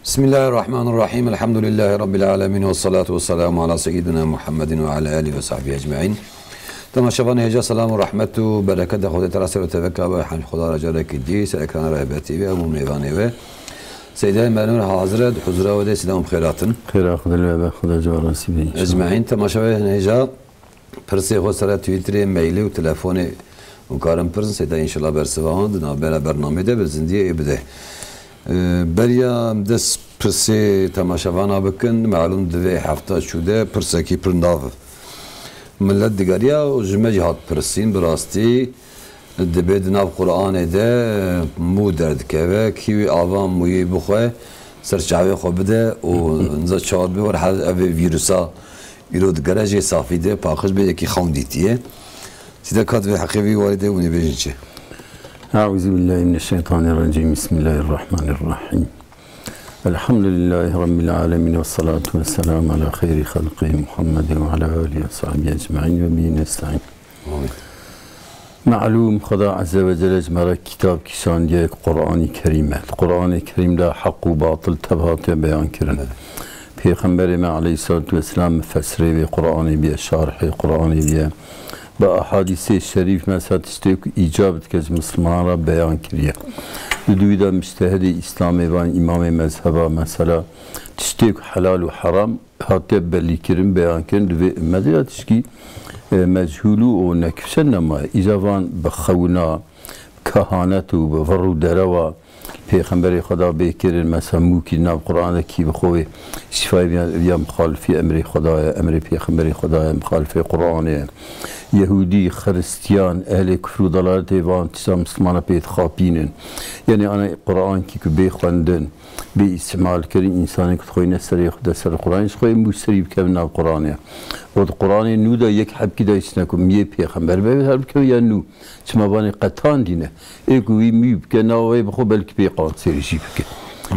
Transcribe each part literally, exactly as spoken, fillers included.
Bismillahirrahmanirrahim. Elhamdülillahi Rabbil alemin. Ve salatu ve selamu ala seyyidina Muhammedin ve ala alihi ve sahbihi ecmaîn. Temaşevanê hêja, selam û rehmet û bereket de Xwedê te re ser û teveka be, hemd Xweda re carekî dî, ser ekrana rehbetî ve, hemû mêvanê ve. Seydayê Mermir hazir e, di huzura we de selam û xêratin. Xêra Xwedê li we be, Xweda caran sî be înşallah. Ecmaîn, temaşevanê hêja, pirsê xwe sere Twitterê, mailê û telefonê û karin pirsin, Seyda înşallah bersiva wan di navbera bernamê de bi zindiyê ê bide. Ee, beriya em dest pirsê temaşevana bikin, melûm divê hefta çû de pirsekî pir nav millet digeriya û ji me jî hat pirsîn, bi rastî dibê di nav Qur'anê de mû derdikeve, kî wî ava mûyê bixwe, ser çavê xwe bide û niza çawa dibe, were her evê vîrusa îro digere jê safî de, paqij be, yekî xewn dîtiye. Sîde kat vê heqê vî warî de hûn ê bêjin çi? Eûzubillahimineşşeytanirrecîm. Bismillahirrahmanirrahîm. Elhamdülillahi Rabbil alemin ve salatu ve selamu ala xeyrî xelqî Muhammedin ve ala alihi ve sahbihi ecmaîn ve bihi nestaîn. Amîn. Melûm, Xweda Ezze ve Celle ji me re kitab kişandiye, Qur'anî Kerîm e. Li Qur'anê Kerîm de heq û batil tev hatiye beyan kirin. Evet. Pêxemberê me aleyhissalatu vesselam mifessirê vê Qur'anê bûye, şarhê Qur'anê bûye. Bi ahadîsê şerîf mesela tiştê ku îcab dike ji misilmanan re beyan kiriye. Li dûyî de mictehidê Îslamê van îmamê mezheba mesela tiştê ku helal û heram hatiye belîkirin, beyankirin, di vê ummetê de tişkî, e, mechûl û nekifşe nemaye. Îca van bi xewna, kehanet û bi vir û derewa Pêxemberê Xweda bê kirin, mesela mûkî nav Qur'an de kî bi xwe wê şîfayê viya, viya muxalifî emrê Xweda ye, emrê Pêxemberê Xweda ye, muxalifê Qur'anê ye. Yehûdî, Xiristiyan, ehlê kufr û dalaletê van tişta misilmana pê dixapînin. Yanî ana Qur'an kî ku bê xwendin, bê îstimal kirin, însanên ku dixweyne serê xwe de ser Qur'anê, ji xwe mû serî bikevin nav Qur'anê. Û di Qur'anê nû de yek hebkî de hiç nekum, yê Pêxember be, her bikeve ya nû. Çima vanê qetan dîne. Ê ku wî mî bike, nava wê bixwe belkî pê qansêrî jî bike.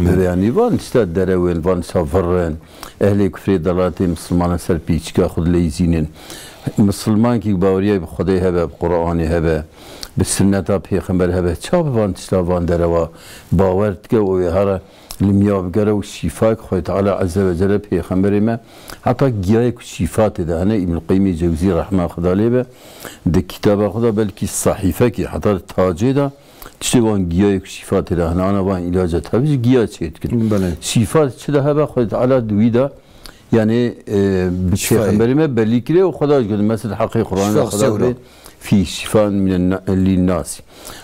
Evet. Yanî van tişta derew in, van tişta vir in. Ehlê kufrê delatê misilmana ser pîçika xwe dileyzînin. Misilmankî baweriyê bi Xwedê hebe, bi Qur'anê hebe, bi sinneta Pêxember hebe, çawa bi van tişta van derewa bawer dike û wê hara li miya bigere û şîfayek Xwedê Teala Ezze ve Celle Pêxemberê me, heta giyayek û şîfa tê de hene, Îbn Qeyyimê Cewzî rehma Xweda lê be, di kitaba xwe de belkî sehîfekê heta di tacê de tiştê van giyayek û şîfa tê de hene, ana van îlaca tabi ji giya çê dikin. Belê. Şîfa çi de hebe Xwedê Teala di wî de, yanî, e, bi Şîfa ye. Pêxemberê me belî kiriye û Xweda ji gund mesel heqê Qur'anê Şîfa Xweda xusê be. Fî şîfan minen na-, lînnasî.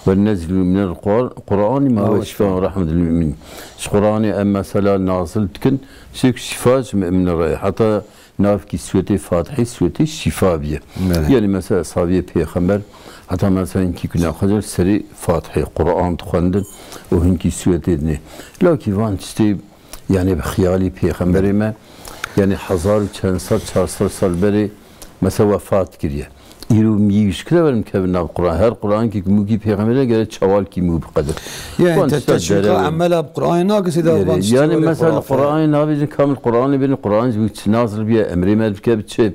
Ve nezlu minel Qur-, Qur'anî ma Ma huve huve şîfan şîfan. Rahmet lil müminin. Ji Qur'anê em mesela nazil dikin, şêk şîfa ji müminin re. Heta navkî sûretê Fatihê, sûretê şîfa biye. Evet. Yanî mesela eshabiyê Pêxember, heta mesela inkî ku naxwecer serê Fatihê, Qur'an dixwendin û hinkî sûretê dinê. Lakî van tiştê, yanî bi xiyalî Pêxemberê me, yanî hezar û çend sed, çar sed sal berê mesela wefat kiriye. Îro mî ji kira verin kevin nav Qur'an. Her Qur'ankî ku mûkî Pêxemberê gere çawalkî mû biqedin. Yani Wan te-, tişta teşwîqa derew in. Emela bi Qur'anê nake, sê de Gerê. Van tiştê Yani were mesela xurafe. Qur'anê nabêjin kamil Qur'anê bêjin, Qur'an ji wî çi nazil biye, emrê me dike bi çi,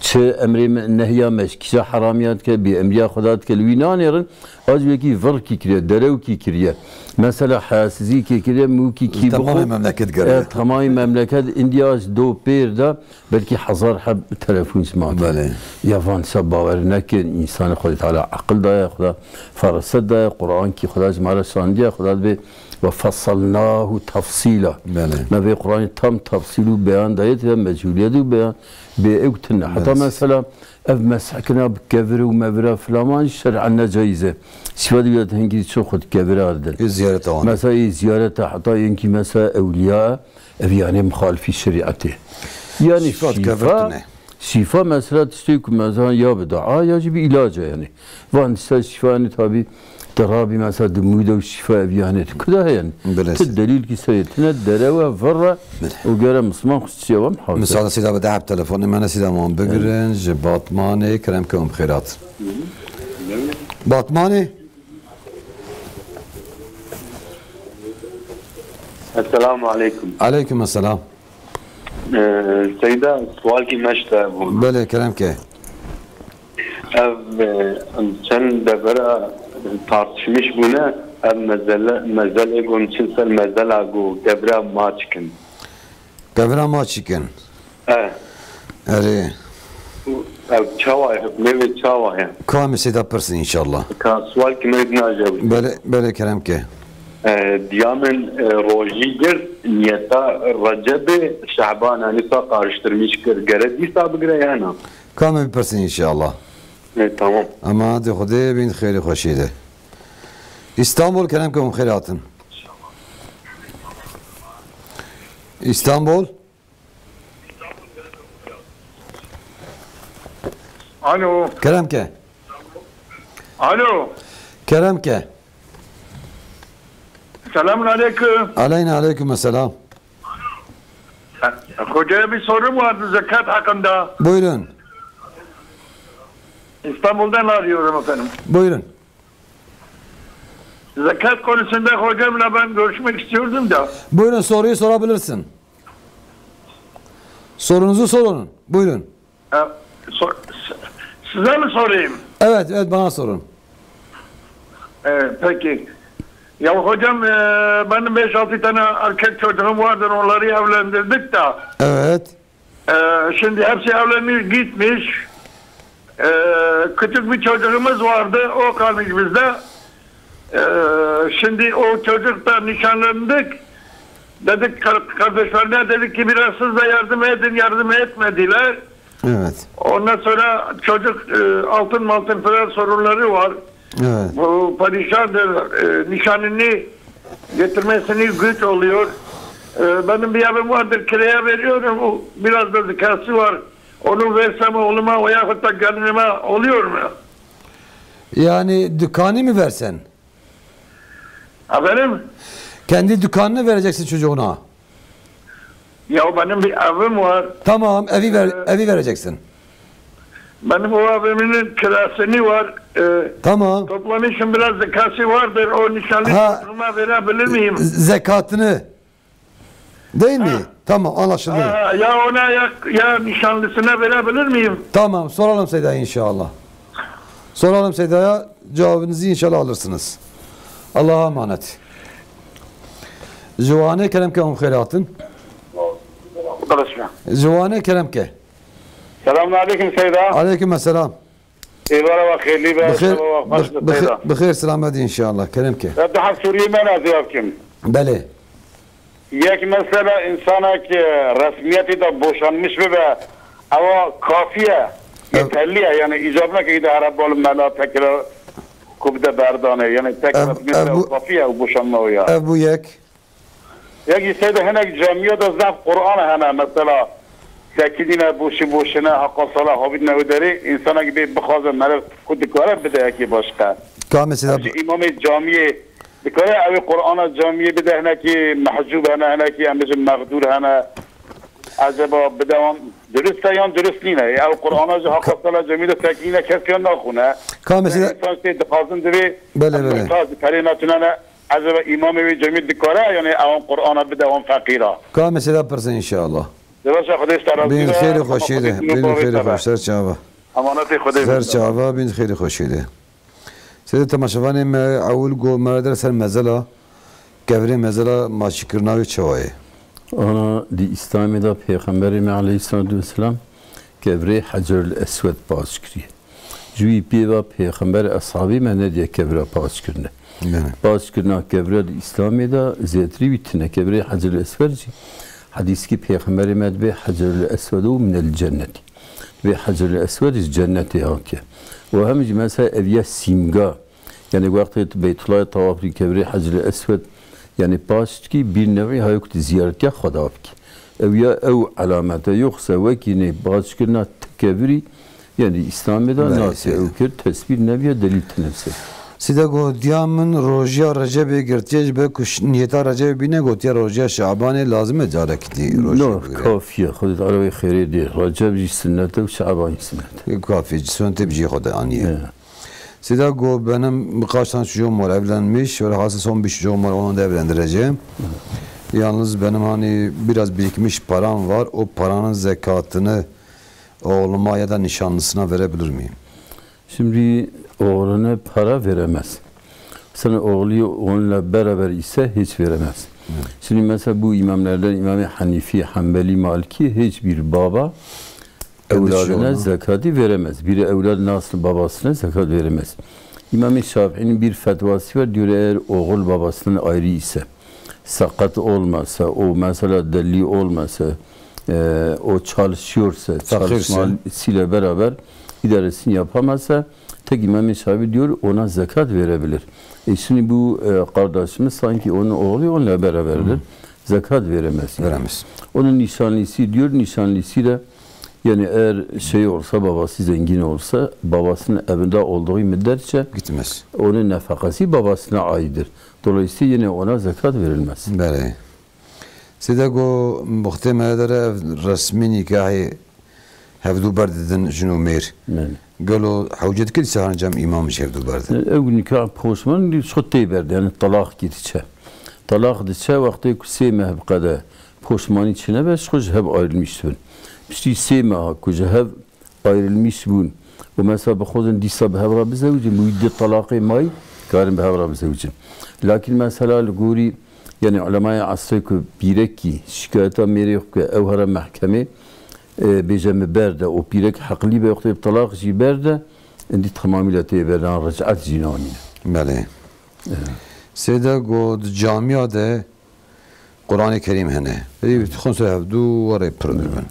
çi emrê me nehiya me ji kîja heramiya dike, bê emriya Xweda dike, li wî nanêrin, a ji wekî virkî kiriye, derewkî kiriye. Mesela heyasizîkê kiriye, mûkî kî Temamê bixwe, memleket geriye. E, temamê memleket, Indiya ji do pêr de, belkî hezar heb telefon ji ma Belê. Ya van tişta bawer nekin, însanê Xwedê Teala aqil daye, Xweda feraset daye, Qur'an kî Xweda ji ma re şandiye, Xweda dibê ve fesselnahu tefsîla. Belê. Me vê Qur'anê tam tefsîl û beyan daye, tê de mecbûriyet û beyan bê ew tune. Heta Belê. Mesela ev meshekina bi kevir û mevira filaman jî şer'en necaiz e. Şîfa de wî de hingî çi xwe di kevira didin. Ê ziyareta wan. Mesela ê ziyareta heta yenkî mesela ewliya Ev yanê muxalifî şerîetê. Yanî Şîfa şîfa, dikevritine. Şîfa mesela tiştê ku mesela ya bi dua ya jî bi îlac e yanî. Van tişta şîfa yanî tabî te rabî mesela di mûde û şîfa ev yanê tu kuda heye yanî. Bilez. Tu delîl kî serê tine derew e, vir e Bilez. Û gere Misliman xwe çiye ve muhafeze. Misal sîda bi deheb telefonê me ne sîda wan bigirin, ji Batmanê, kerem ke hûn bi xêr hatin. Batmanê? Esselamu aleykum. Aleykum esselam. Ee, Seyda, sualkî me ji te bûn. Belê, kerem ke. Ev, e, çend devera tartışmış bûne, Em mezele, mezelê gon çi ser mezela go kevra maç kin. Kevra maç kin. E. Erê. Ev çawa ye? Hikmê wê çawa ye? Ka em seyda pirsin inşallah. Ka sual ki me naje wî. Belê, belê kerem ke. E, diya min, e, rojî girt, niyeta Recebê Şaban, yani sa karıştırmış kir. Gere dîsa bigire ya na? Ka em bipirsin inşallah. E, tamam. Ama hadi Xwedê bin xêrê xweşî de. İstanbul kerem ke hûn xêr hatin. İstanbul. Alo. Kerem ke. Alo. Kerem ke. Selamun aleyküm. Aleyna aleyküm selam. Hocaya bir sorum vardı zekat hakkında. Buyurun. İstanbul'dan arıyorum efendim. Buyurun. Zekat konusunda hocamla ben görüşmek istiyordum da. Buyurun, soruyu sorabilirsin. Sorunuzu sorun. Buyurun. E, so- s- Size mi sorayım? Evet, evet, bana sorun. E, peki. Ya hocam, e, benim beş altı tane erkek çocuğum vardır, onları evlendirdik de. Evet. E, şimdi hepsi evlenmiş gitmiş. E, küçük bir çocuğumuz vardı, o kalmış bizde. E, şimdi o çocuk da nişanlandık. Dedik kar- kardeşlerine dedik ki biraz siz de yardım edin, yardım etmediler. Evet. Ondan sonra çocuk, e, altın maltın falan sorunları var. Evet. Bu perişandır. E, nişanını getirmesini güç oluyor. E, benim bir evim vardır, kiraya veriyorum. O biraz da zekası var. Onu versem oğluma veyahut da gelinime oluyor mu? Yani dükkanı mı versen? Efendim? Kendi dükkanını vereceksin çocuğuna. Ya benim bir evim var. Tamam, evi ver, Ee, evi vereceksin. Benim o evimin kirasını var. Ee, Tamam. Toplamışım biraz zekası vardır. O nişanlı Ha. Çocuğuma verebilir miyim? Z- zekatını. Değil mi? Ha. Tamam, anlaşıldı. Ha, ya ona ya, ya nişanlısına verebilir miyim? Tamam, soralım Seyda'ya inşallah. Soralım Seyda'ya, cevabınızı inşallah alırsınız. Allah'a emanet. Ciwanê kerem ke hûn xêr hatin. Konuşma. Ciwanê kerem ke. Selamun aleyküm Seyda. Aleyküm esselam. Êvara we xêrlî be, Bi xêr, şeva we xweş bi, be bi xêr, Seyda. Bi xêr selamet inşallah. Kerem ke. Ya du heb soriyê me ne ziyav kim. Belê. Yek mesela insanek, e, resmiyetê de boşanmış bibe, ewa kafiye, Ev- yeterli ye, yani icab neke îde here bal mela tekrar ku bide berdanê, yani tek Ev, resmiyet ev de bu, kafiye û boşanma o ya. Ev bu yek. Yek jî seyde hinek camiya de zaf Qur'an hene, mesela sekîdîne boşî boşine, heqa sala havîdine wê derê, insanek bê bixwaze meriv ku dikare bide yekê başqe. Ka mesela Ev jî îmamê camiyê dikare ew ê Qur'ana camiyê bide, hinekî mehcûb hene, hinekî em bêjin mexdûr hene. Eceba bide wan durist e yan durist nîne? Ew Qur'ana ji heqa sala camiyê de sekîdîne kes yan naxwine. Ka mesela Yani insan şey dixwazin divê Belê, em belê. muhtac perê me tune ne. Ecaba îmamê wê cemî dikare, yani ewan Qur'ana bide wan feqîra? Ka mesela pirse inşallah. Devaşa Xwedê ji te razî Bin be, xêrê ama xweşî de, Xwedê bin bavê xêrê te be. Xweş, ser çava. Emanetê Xwedê Ser be. çava, bin xêrê xweşî de. Seyda temaşevanê me ewil go me der ser mezela, kevirê mezela maçîkirina wê çawa ye? Ana di Îslamê de Pêxemberê me aleyhisselatu vesselam kevirê Hecerul Eswed paç kiriye. Ji wî pê ve pêxember eshabî me nediye kevira paç kirine. Yani. Paç kirina kevira di Îslamê de zêtirî wî tune. Kevirê Hecerul Eswed jî hedîskî pêxemberê me dibê Hecerul Eswed û minel cennetî. Dibê Hecerul Eswed ji cennetê hatiye. Û hem jî mesela ev ya sîmga. Yani wextê tu Beytullahê tawaf dikî kevirê Hecerul Eswed, yani paç dikî bir nevî hayok tu ziyaretgeh Xweda bikî. Ew ya ew elamete, yoxsa wekî nê paç kirina ti kevirî, yani Îslamê de Belê, nase seyda. Ew kir, tesbîr neviya delîl tine ser. Seyda go, diya min rojiya Recebê girtiye ji ber ku ş-, niyeta Recebê bîne, gotiye rojiya Şabanê lazim e carekî dî rojê No, bigire. Kafiye, Xwedê Teala wê xêrê dê. Receb jî sunnet e û Şaban jî sunnet e. Kafiye, sunnet e bi cihê xwe de aniye. He. Seyda go, benim birkaç tane çocuğum var evlenmiş. Velhasıl son bir çocuğum var, onu da evlendireceğim. Yalnız benim hani biraz birikmiş param var. O paranın zekatını oğluma ya da nişanlısına verebilir miyim? Şimdi oğluna para veremez. Sen oğlu onunla beraber ise hiç veremez. Hı. Şimdi mesela bu imamlardan İmam-ı Hanifi, Hanbeli, Maliki hiçbir baba Kendi evladına çocuğuna. Zekatı veremez. Bir evlad nasıl babasına zekat veremez. İmam-ı Şafii'nin bir fetvası var. Diyor eğer oğul babasından ayrı ise, sakat olmasa, o mesela deli olmasa, e, o çalışıyorsa, Fakirse. çalışmasıyla beraber idaresini yapamazsa, tek İmam-ı Şafii diyor ona zekat verebilir. E şimdi bu, e, kardeşimiz sanki onun oğlu onunla beraberdir. Hı. Zekat veremez. Veremez. Onun nişanlısı diyor, nişanlısı da yani eğer şey olsa, babası zengin olsa, babasının evinde olduğu müddetçe Gitmez. onun nafakası babasına aittir. Dolayısıyla yine ona zekat verilmez. Belê. Sêde go, muxtê me dere ev resmî nîkahê hevdû berdidin jin û mêr. Belê. Gelo hewce dikir sahan cem îmam ji hevdû berdin? Ew nîkah poşman dî xwe tê berde, yani talaq kî diçe. Talaq diçe wextê ku sê meh bi qede poşmanî çinebe, ji xwe ji hev ayrılmış dibin. Piştî sê meha ku ji hev ayrılmış bûn û mesela bi xwe dîsa bi hev re bizewicin, bi wî di talaqê mayî karin bi hev re bizewicin. Lakin mesela li gorî, yani ulemayê esrê ku pîrekî şikayeta mêrê xwe ke ew here mehkemê, e, bêje min berde û pîrek heqlî be, wextê bi talaq jî berde, endî temamî le tê berdan, ric'et jî nanîne. Belê. Evet. Sêde go di camiya de Qur'anê Kerîm hene. Ê, dixwin ser hevdû warê pir dibin.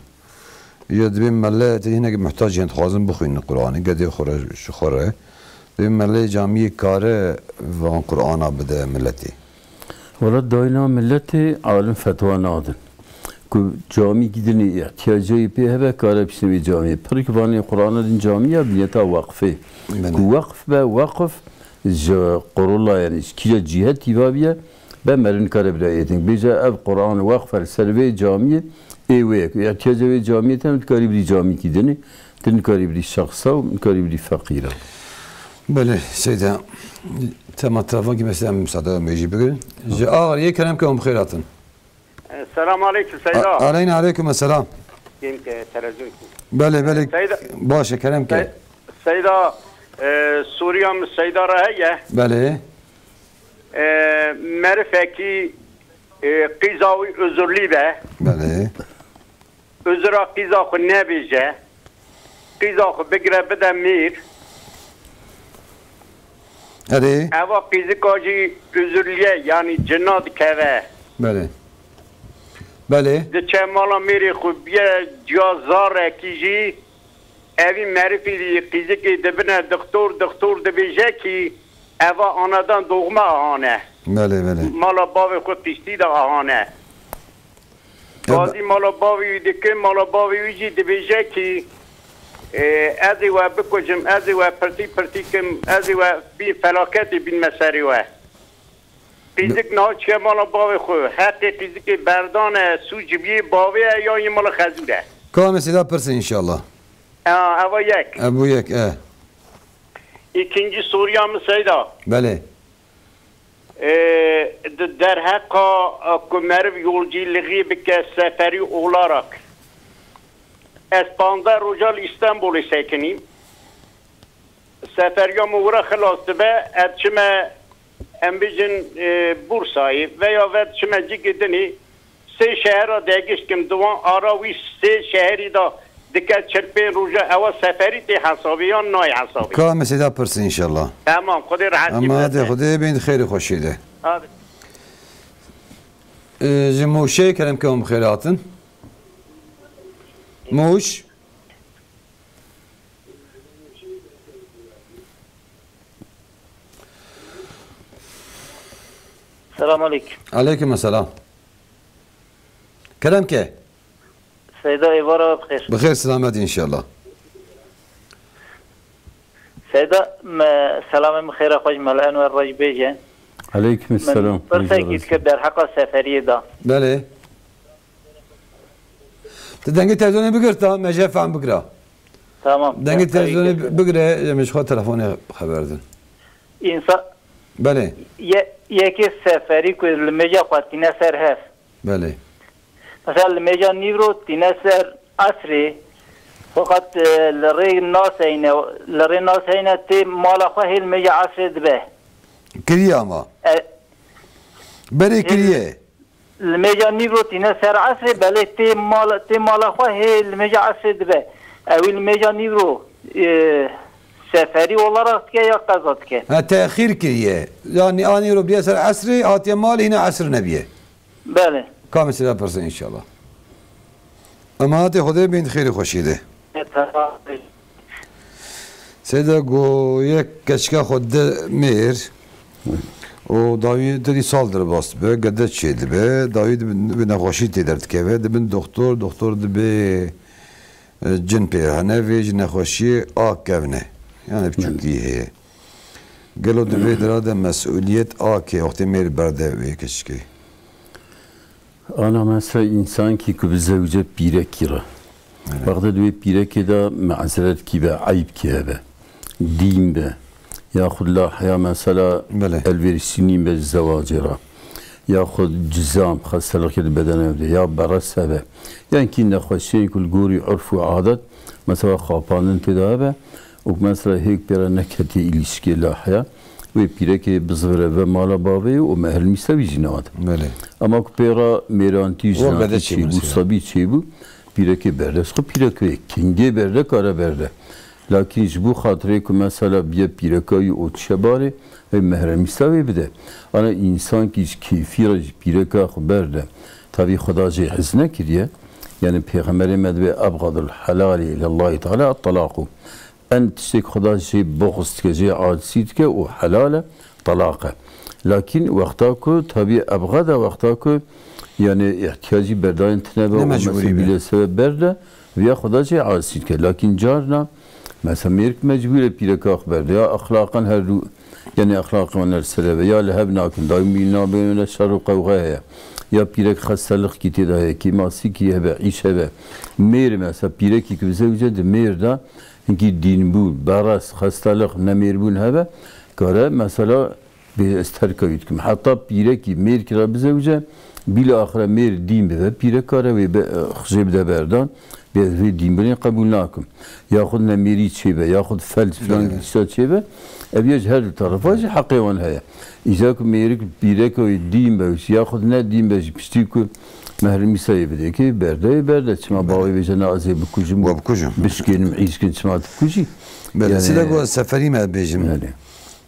Ya dibê mele, tê hinek muhtac yên dixwazin bixwînin Qur'anê, gedê xwe re, ji xwe re. Dibê mele camiyê kare van Qur'ana bide miletê. Wala dayna miletê alim fetwa nadin. Ku camî gidinê ihtiyacê pê hebe kare piştê wê camiyê. Pir ki vanê Qur'ana din camiya biniyeta waqfê. Belê. Ku waqf be, waqf ji qurula, yani ji kîja cîhet tîva biye, be merin kare bira êtin. Bêje ev Qur'an waqf er ser vê camiyê, ê wê ye. Ku ihtiyacê wê camiyê tene, tu karî birî camîkî dinê, tu nikarî birî şexsa û nikarî birî feqîra. Belê, seyde, tema telefonkî mesela müsaade me jî bigirin. Ji Agiriyê kerem ke hûn bi xêr hatin. Selam aleyküm Seyda. A-, aleyna aleyküm selam. Kim ke televizyon. Belê, belê. Seyda. Baş e, kerem ke. Sey-, Seyda, e, Suriya min Seyda re heye. Belê. E, merifekî, e, qîza wî uzurlî be. Belê. Uzura qîza xwe nebêje. Qîza xwe bigire bide mîr. Erê. Eva qîzika jî uzurliye, yanî cina dikeve. Belê. Belê. Diçe mala mêrê xwe biye ciya zarekî jî, evî merifî qîzikê dibine dixtor, dixtor dibêje kî eva anadan doğma ahane. Belê, belê. Mala bavê xwe piştî de ahane. Ya be- Gazî mala bavê wî dikin, mala bavê wî jî dibêje kî, e, ez ê we bikujim, ez ê we pirtî pirtî kim, ez ê we bîn felaketê bînme serê we. Qîzik niha çiye mala bavê xwe, heqê qîzikê berdane, sûc ji biyê bavê ye yan yê mala xezûr e? Ka me sêda pirsin inşallah. Ha, eva yek. E, bu yek, e. Îkincî soruya min Seyda. Belê. E, di derheqa, e, ku meriv yolcîlixî bike seferî olarak. Ez panzdeh roja li Îstenbolê sekinîm. Seferiya min wira xilas dibe, ez çime, em bijin, e, Bursayê veya ve çime cîkê dinê. Sê şehera degişt kim, di wan ara wî sê şeherî de dike çil pênc roja, ewa seferî tê hesabê yan nayê hesabê? Ka me sêda pirsin inşallah. Tamam, Xwedê rehetî Ama bide hadi te. Xwedê bên xêrê xweşê de. Hadi. Ee, ji Mûşê kerem ke hûn bi xêr hatin. Mûş. Selam aleyküm. Aleyküm selam. Kerem ke. Seyda, êvara we bi xêr. Bi xêr selamet inşallah. Seyda, me selamê min xêra xwe ji Mela Enwer re jî bêje. Aleyküm selam. Min pirsekî dike derheqa seferiyê de. Belê. Tu dengê televizyonê bigir ta, me jê fehm bikira. Tamam. Dengê televizyonê bigire, em ji xwe telefonê xeber din. Însan Belê. ye-, yekê seferî ku li mêja xwe tîne ser hev. Belê. Mesela li mêja nîvro tîne ser esrê, fakat, e, li rê naseyne, li rê naseyne tê mala xwe hê li mêja esrê dibe. Kiriye ama. E, Berê kiriye. Li mêja nîvro tîne ser esrê, belê tê mal, tê mala xwe hê li mêja esrê dibe. Ewî li mêja nîvro, e, seferî olarak dike ya qeza dike? Ha, texîr kiriye. Yani anî ro biye ser esrê, hatiye malê hîna esr nebiye. Belê. Ka mesela pirsin inşallah. Emanetê Xwedê bên xêrê xweşî de. E, tamam. Seyda go yek keçika xwe de mêr û dawî te dî sal derbas dibe, gede çêdibe, dawî di bin, bi nexweşî tê derdikeve, dibin doktor, doktor dibê, e, cin pê hene, vê ji nexweşiyê a kevne. Yani biçûkî heye. Gelo di vê dira de mesûliyet a kê wextê mêr berde wê keçikê? Ana mesela însankî ku bizewce pîrekî re. Evet. Wexta di wê pîrekê de me'zeretkî be, eyb kî hebe. Dîn be. Yaxud la heya mesela Belê. elverişlî nîn be ji zewacê re. Yaxud cizam, xestelixê di bedenê de, ya beres hebe. Yan kî nexweşiyên ku li gorî urf û adet, mesela xapandin tê de hebe, û mesela hêk pê re neketiye îlîşkê la heya, wê pîrekê bizivire ve mala bavê û mehremî se wî jî newade. Belê. Ama ku pê re mêrantî, Wek jinatî bede çêbû, çêbû, mesela. sabî çêbû, pîrekê berde. Ji xwe pîrekê kingê berde, kare berde. Lakin ji bo xatirê ku mesela biye pîreka wî û çiye barê, wê mehremî se wê bide. Ana însankî ji kêfî re ji pîreka xwe berde. Tavî Xweda jê hez nekiriye. Yani Pêxemberê me dibê ebxadul helali ilallahî teala et-talaqu. En tiştê ku Xweda jê buxz dike, jê acisî dike û helal e, telaq e. Lakin wexta ku tabî ebxed e, wexta ku yani ihtiyacî berdayên tine be Ne û mecbûrî mesela be. bîle sebeb berde, viya Xweda jê acisî dike. Lakin carna mesela mêrik mecbûr e pîreka xwe berde. Ya exlaqan her du yani exlaqê wan li ser hebe. Ya li hev nakin, daîmî nabêne şer û qewxe heye. Ya pîrek xestelixkî tê de heye, kêmasîkî hebe, îş hebe. Mêr mesela pîrekî ku bizewce di mêr de Hinkî dînbûn, beres, xestelix, nemêrbûn hebe, kare mesela bê ez terka wî dikim. Heta pîrekî mêrkî re bizewce, bîle axire mêr dîn bibe, pîrek kare wê be, xijê bide berdan, bê ez vê dînbûnê qebûl nakim. Yaxud nemêrî çêbe, yaxud felc filan Belê. gişta çêbe, ev ya ji her du terefa jî heqê wan heye. Îca ku mêrik pîreka wê dîn be, yaxud ne dîn be, ji piştî ku mehremî se yê bidê, kê berde yê berde. Çima Bele. bavê bêje ne ez ê bikujim, Wa bikujim. bişkênim, îşkin, çima tu bikujî? Bele, Yani, sile ku ez seferî me bêjim. Bele.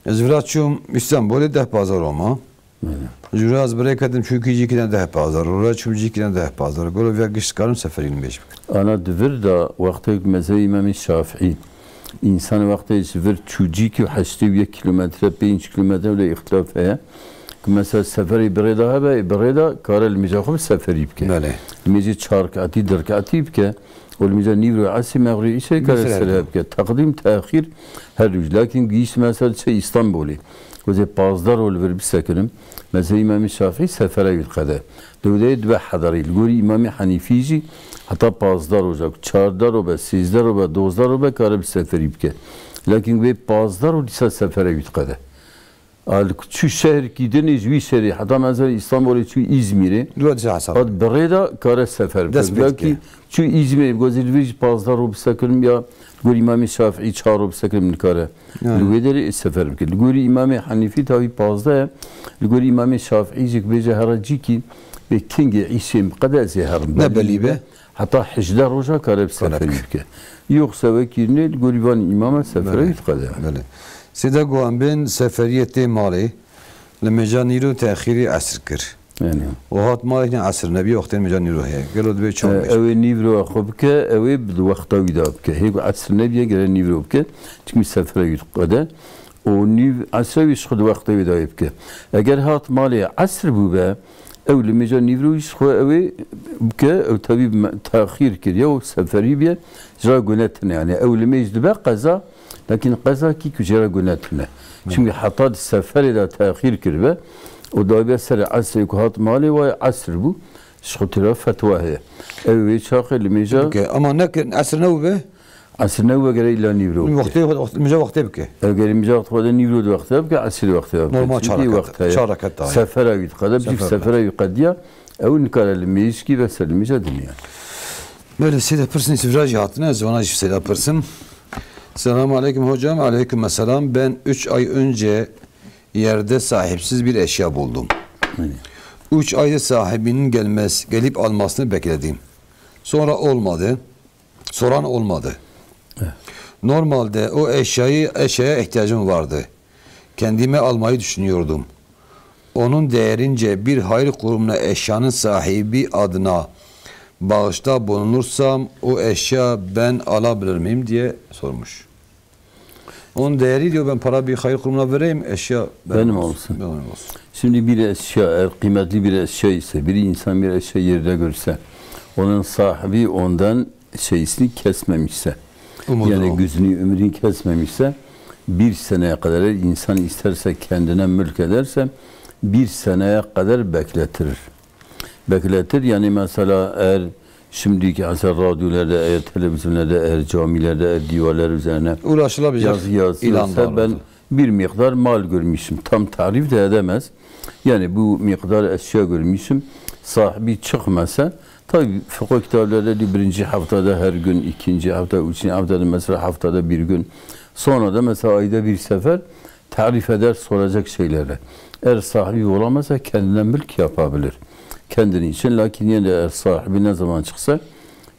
Ez vira çûm Îstanbulê deh pazar oma. Bele. Ji vira ez birê ketim çûkî cîkî ne deh pazar, rûra çûm cîkî ne deh pazar. Golo viya giş dikarim seferî min bêj bikim. Ana di vir de wextê ku mezhebê Îmamê Şafîî, însan wextê ji vir çû cîkî û heştê û yek kîlometre, pênc kîlometre wile îxtilaf heye. Ku mesela seferê bi rê de hebe, ê bi rê de kare li mêja xwe bi seferî bike. Belê. Li mêjê çar rekatî, du rekatî bike. Û li mêja nîvro esrî, mexrî, îşê kare Mesela. serhe bike. Teqdîm, texîr her du jî. Lakin gihîşt mesela diçe Îstanbulê. Ku ez ê pazdeh ro li vir bisekinim. Mezhebê Îmamê Şafîî sefere wî diqede. Li wê derê dibe hederî. Li gorî Îmamê Henîfî jî heta pazdeh roja, ku çardeh ro be, sêzdeh ro be, dozdeh ro be, kare bi seferî bike. Lakin wê pazdeh ro dîsa sefere wî diqede. A, li ku çû şehrkî din ê ji wî şehrê, heta mesela Îstanbulê çû Îzmîrê, Dua dîsa hesab. hat bi rê de kare sefer bike. Dest pê Belkî dike. çû Îzmîrê, bi gozê li vê jî pazdeh ro bisekirim ya li gorî Îmamê Şafîî çar ro bisekirim nikare. Yani. Li wê derê ê sefer bike. Li gorî Îmamê Henîfî tavî pazdeh ye. Li gorî Îmamê Şafîî jî ku bêje here cîkî bê kingê îşên qede ez ê herim. Ne belî be. Heta hejdeh roja kare bi Kare seferî bike. bike. Yoxsa wekî nê li gorî van îmama sefere Belê. wî diqede. Belê. Sêde guhan bên seferiyê tê malê li mêja nîro texîrî esr kir. Yani. Û hat malê ne esr nebî wextên mêja nîro heye. Gelo dibê çawa E, bêje? Ew ê nîvro xwe bike, ew ê bi wexta wî de bike. Hê ku esr nebiye gere nîvro bike. Çimkî sefere wî diqede. Û nîv esre wî ji xwe di wexta wî de wê bike. Eger hat malê esr bûbe, ew li mêja nîvro wî ji xwe ew ê bike, ew tevî me-, texîr kiriye û seferî biye, ji ra gune tune. Yani ew li mêj dibe qeza, lakin qeza kî ku jê re gune tune. Çimkî heta di seferê de texîr kiribe û dawibe serê esrê ku hat malê, wayê esr bû, ji xwe tira fetwa heye. Ew wê çaxê li mêja Bike. Ama nekin esr newbe? Esr newbe gere îla nîvro bike. Wextê, wextê, mêja wextê bike. Ew gere mêja wextê xwe de nîvro di wextê bike, esrî di wextê bike. Normal çar Çimkî rekat, wext heye. çar rekat daha. Sefera wî diqede, bi Sefera. sefera wî qediya. Ew nikare li mêjkî ve ser li mêja dinya. Böyle seyda pirsın, sifra jî hatine, ez vana jî seyda pirsın. Selamun aleyküm hocam. Aleyküm selam. Ben üç ay önce yerde sahipsiz bir eşya buldum. Öyle. Üç aydır sahibinin gelmez, gelip almasını bekledim. Sonra olmadı. Soran olmadı. Evet. Normalde o eşyayı, eşyaya ihtiyacım vardı. Kendime almayı düşünüyordum. Onun değerince bir hayır kurumuna eşyanın sahibi adına bağışta bulunursam o eşya ben alabilir miyim diye sormuş. Onun değeri diyor, ben para bir hayır kurumuna vereyim, eşya benim Benim olsun, olsun. Benim olsun. Şimdi bir eşya, eğer kıymetli bir eşya ise, bir insan bir eşya yerde görse, onun sahibi ondan şeysini kesmemişse, Umudunu. Yani gözünü, ümidini kesmemişse, bir seneye kadar, eğer insan isterse kendine mülk ederse, bir seneye kadar bekletirir. Bekletir, yani mesela eğer şimdiki mesela radyolarda, eğer televizyonlarda, eğer camilerde, eğer divarlar üzerine Ulaşılabilecek yazı yazılırsa, ilan var ben orada. Bir miktar mal görmüşüm. Tam tarif de edemez. Yani bu miktar eşya görmüşüm. Sahibi çıkmasa, tabi fıkıh kitaplarda diyor, birinci haftada her gün, ikinci hafta, üçüncü haftada, mesela haftada bir gün. Sonra da mesela ayda bir sefer tarif eder, soracak şeylerle. Eğer sahibi olamazsa kendine mülk yapabilir. Kendini için, lakin yine de eğer sahibi ne zaman çıksa,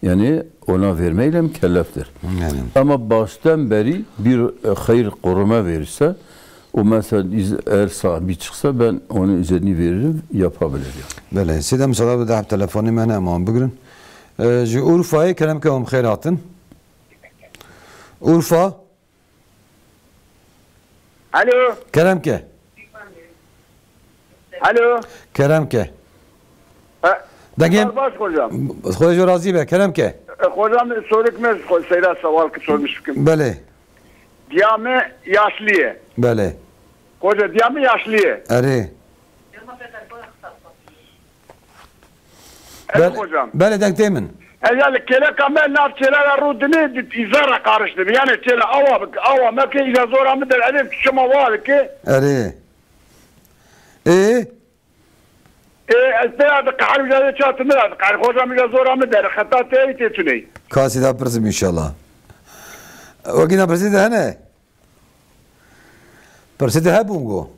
yani ona vermeyle mükelleftir. Yani. Ama baştan beri bir, e, hayır kuruma verirse, o mesela iz-, eğer sahibi çıksa, ben onun üzerini veririm, yapabilir yani. Belê, sêde misala bi deh telefonê me hene, em wan bigrin. E, ji Urfayê kerem ke em xêr hatin. Urfa. Alo. Kerem ke. Alo. Kerem ke. Ha, Dengê baş hocam. Xwedê ji razî be, kerem ke. E, hocam, sorik me xwe seyra sewal ki sormuş bikim. Belê. Diya me yaşlı ye. Belê. Hoca, diya me yaşlı ye. Erê. Evet Bel-, hocam. Belê, deng tê min. Ez ya li kêleka me nav çêlera rû dinê, di îza re qariştibî. Yani çêla awa bik-, awa me ke îza zora min der edê çima wa dike. Erê. Ê? Ê, ez pê ya diqehir, îza çat min re diqehir. Hocam, îza zora min der, xeta te tê tuney. Kasî da pirsim inşallah. Wekî na pirsî de hene? Pirsê te hebûn go.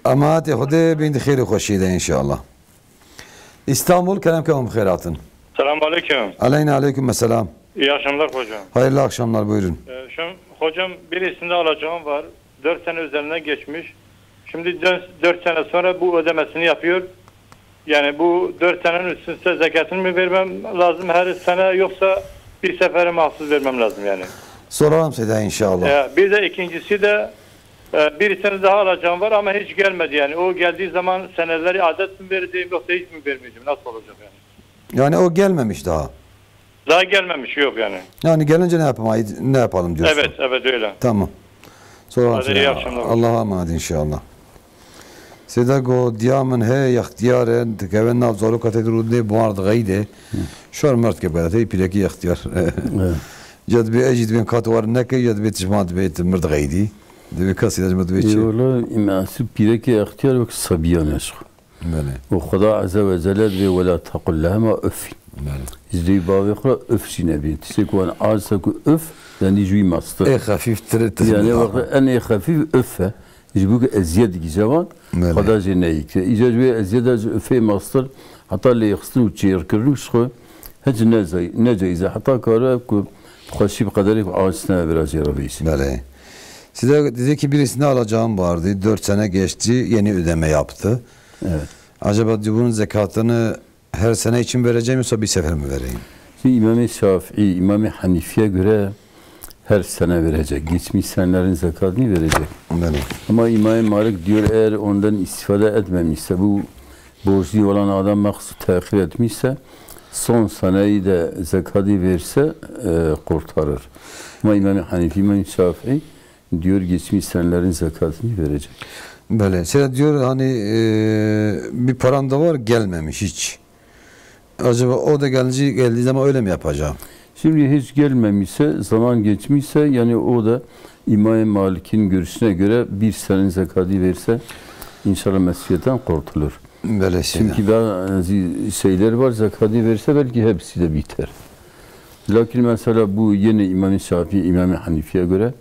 Ama hatê Xwedê bên di xêr û xweşiyê de inşallah. İstanbul, kerem ke hûn bi xêr hatin. Selamun aleyküm. Aleyna aleyküm selam. İyi akşamlar hocam. Hayırlı akşamlar, buyurun. Ee, şu, hocam, birisinde alacağım var. Dört sene üzerinden geçmiş. Şimdi dön-, dört sene sonra bu ödemesini yapıyor. Yani bu dört senenin üstünde zekatını mı vermem lazım her sene, yoksa bir sefere mahsus vermem lazım yani? Soralım size inşallah. E, bir de ikincisi de, e, bir sene daha alacağım var ama hiç gelmedi yani. O geldiği zaman seneleri adet mi vereceğim yoksa hiç mi vermeyeceğim? Nasıl olacak yani? Yani o gelmemiş daha. Daha gelmemiş, yok yani. Yani gelince ne yapalım, ne yapalım diyorsun? Evet, evet, öyle. Tamam. Sonra Hadi iyi akşamlar. Allah'a emanet inşallah. Sêde go diya min heye, yextiyar e, dikeve nav zaroka te rûdinê, buar dixeyde. Şor merd ke bela, te pîrekî yextiyar. Evet. Ya dibê ez jî dibên kat war neke, ya dibê tişma dibê tu mird xeydî. Dibê kesî de ji min dibê çi? Ê, wala, em asî pîrekê extiyar wek sebiyan e ji xwe. Belê. Û Xweda Azze ve Celle dibê, "Wela tequl lehuma uffin." Belê. Ji dê bavê xwe üf jî nebîn. Tiştê ku wan aciz e ku üf, yani ji wî mestir. Ê xefîf tir, tir Yani daha. Wextê en ê xefîf üf e. Ji bo ku eziyet digihîje wan, Belê. Xweda jê neyî kir. Îca ji wê eziyeta ji üfê mestir, heta lêxistin û çêrkirin û ji xwe hiç ne zey-, ne caiz e. Heta kare ku bi xweşî bi qederê ku aciz ne, vira jê re bihîşe. Belê. Size dedi ki birisinde alacağım vardı. Dört sene geçti, yeni ödeme yaptı. Evet. Acaba diyor, bunun zekatını her sene için vereceğim yoksa bir sefer mi vereyim? Şimdi İmam-ı Şafii, İmam-ı Hanifi'ye göre her sene verecek. Geçmiş senelerin zekatını verecek. Belê. Ama İmam-ı Malik diyor, eğer ondan istifade etmemişse, bu borçlu olan adam mahsus tehir etmişse, son seneyi de zekatı verse, e, kurtarır. Ama İmam-ı Hanifi, İmam-ı Şafii diyor, geçmiş senelerin zekatını verecek. Belê. Seyda diyor, hani, e, bir paran da var, gelmemiş hiç. Acaba o da gelince, geldiği zaman öyle mi yapacağım? Şimdi hiç gelmemişse, zaman geçmişse, yani o da İmam-ı Malik'in görüşüne göre bir senenin zekatı verse, inşallah mesuliyetten kurtulur. Belê, Seyda. Çünkü bazı şeyler var, zekatı verse belki hepsi de biter. Lakin mesela bu yine İmam-ı Şafii, İmam-ı Hanifi'ye göre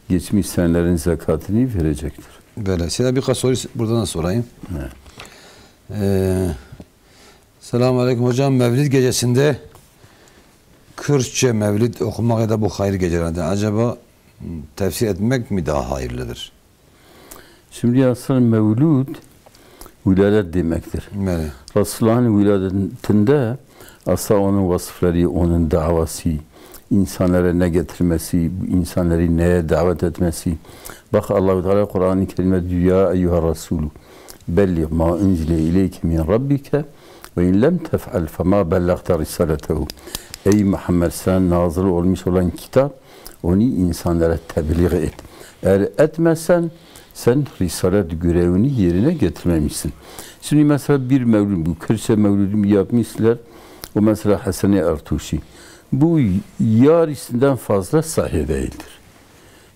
geçmiş senelerin zekatını verecektir. Böyle. Size birkaç soru buradan da sorayım. Evet. Ee, Selamun Aleyküm hocam. Mevlid gecesinde Kürtçe mevlid okumak ya da bu hayır gecelerde acaba tefsir etmek mi daha hayırlıdır? Şimdi aslında mevlud wiladet demektir. Bele. Resulullah'ın wiladetinde aslında onun vasıfları, onun davası, insanlara ne getirmesi, insanları neye davet etmesi. Bak Allahu Teala Kur'an-ı Kerim'de diyor: "Ya eyyuha Resulü, belliğ ma unzile ileyke min rabbike ve in lem tef'al fema bellagte risaletehu." Ey Muhammed, sen nazil olmuş olan kitap, onu insanlara tebliğ et. Eğer etmezsen, sen risalet görevini yerine getirmemişsin. Şimdi mesela bir mevlüt, bu Kürtçe mevlüdümü yapmışlar, o mesela Hasan-ı Ertuşi. Bu yarısından fazla sahih değildir.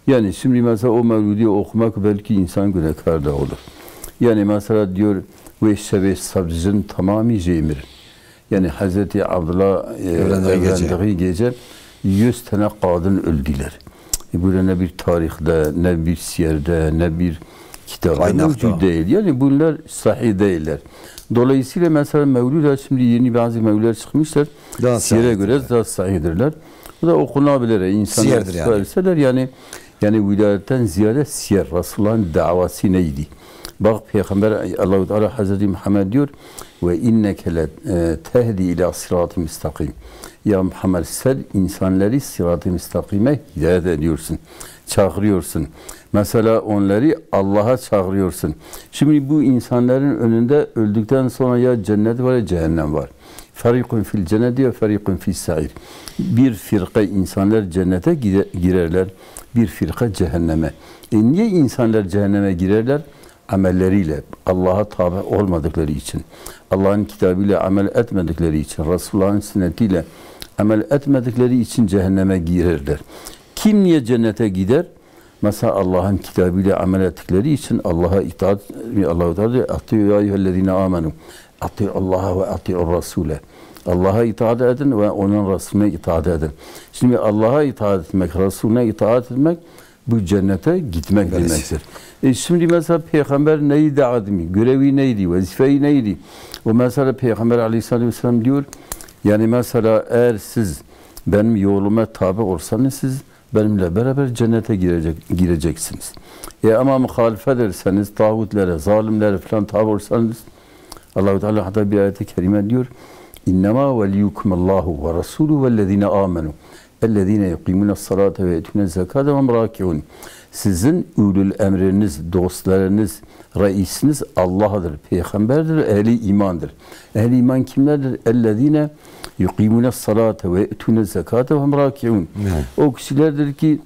Yani şimdi mesela o mevlüdü okumak belki insan günahkar da olur. Yani mesela diyor, "Ve şevê sebzin tamamî jêmir." Yani Hazreti Abdullah, e, evlendiği gece, evlendiği gece yüz tane kadın öldüler. E, burada ne bir tarihte, ne bir siyerde, ne bir kitapta mevcut değil. Yani bunlar sahih değiller. Dolayısıyla mesela mevlüt de şimdi yeni bazı mevlütler çıkmışlar. Daha siyere göre daha sahihdirler. Bu da okunabilir. İnsanlar siyerdir yani. Yani, yani wilayetten ziyade siyer, Resulullah'ın davası neydi? Bak Peygamber, Allahu Teala Hazreti Muhammed diyor, "Ve inneke le, e, tehdi ila sıratı müstakim." Ya Muhammed, sen insanları sırat-ı müstakime hidayet ediyorsun, çağırıyorsun. Mesela onları Allah'a çağırıyorsun. Şimdi bu insanların önünde öldükten sonra ya cennet var ya cehennem var. Ferikun fil cenneti ve ferikun fis sair. Bir firka insanlar cennete gide-, girerler, bir firka cehenneme. E niye insanlar cehenneme girerler? Amelleriyle, Allah'a tabi olmadıkları için, Allah'ın kitabıyla amel etmedikleri için, Resulullah'ın sünnetiyle amel etmedikleri için cehenneme girerler. Kim niye cennete gider? Mesela Allah'ın kitabıyla amel ettikleri için Allah'a itaat, Allahu Teala diyor, "Atiyu ya eyyühellezine amenu, atiyu Allaha ve atiyu Rasule." Allah'a itaat edin ve onun Resulüne itaat edin. Şimdi Allah'a itaat etmek, Resulüne itaat etmek bu cennete gitmek demektir. E şimdi mesela Peygamber neydi admi, görevi neydi, vazifeyi neydi? O mesela Peygamber aleyhissalatu vesselam diyor, yani mesela eğer siz benim yoluma tabi olsanız siz benimle beraber cennete girecek, gireceksiniz. E ama muhalif ederseniz, tağutlere, zalimlere falan tabi olsanız, Allahu Teala hatta bir ayet-i kerime diyor, "İnnemâ veliyukumullahu ve rasûlû vellezîne âmenû, ellezîne yuqîmûne salate ve ye'tûne zekate ve hum râki'ûn." Sizin ulul emriniz, dostlarınız, reisiniz Allah'tır, peygamberdir, ehli imandır. Ehli iman kimlerdir? "Ellezîne yuqîmûne salate ve ye'tûne zekate ve hum râki'ûn." Evet. O kişilerdir ki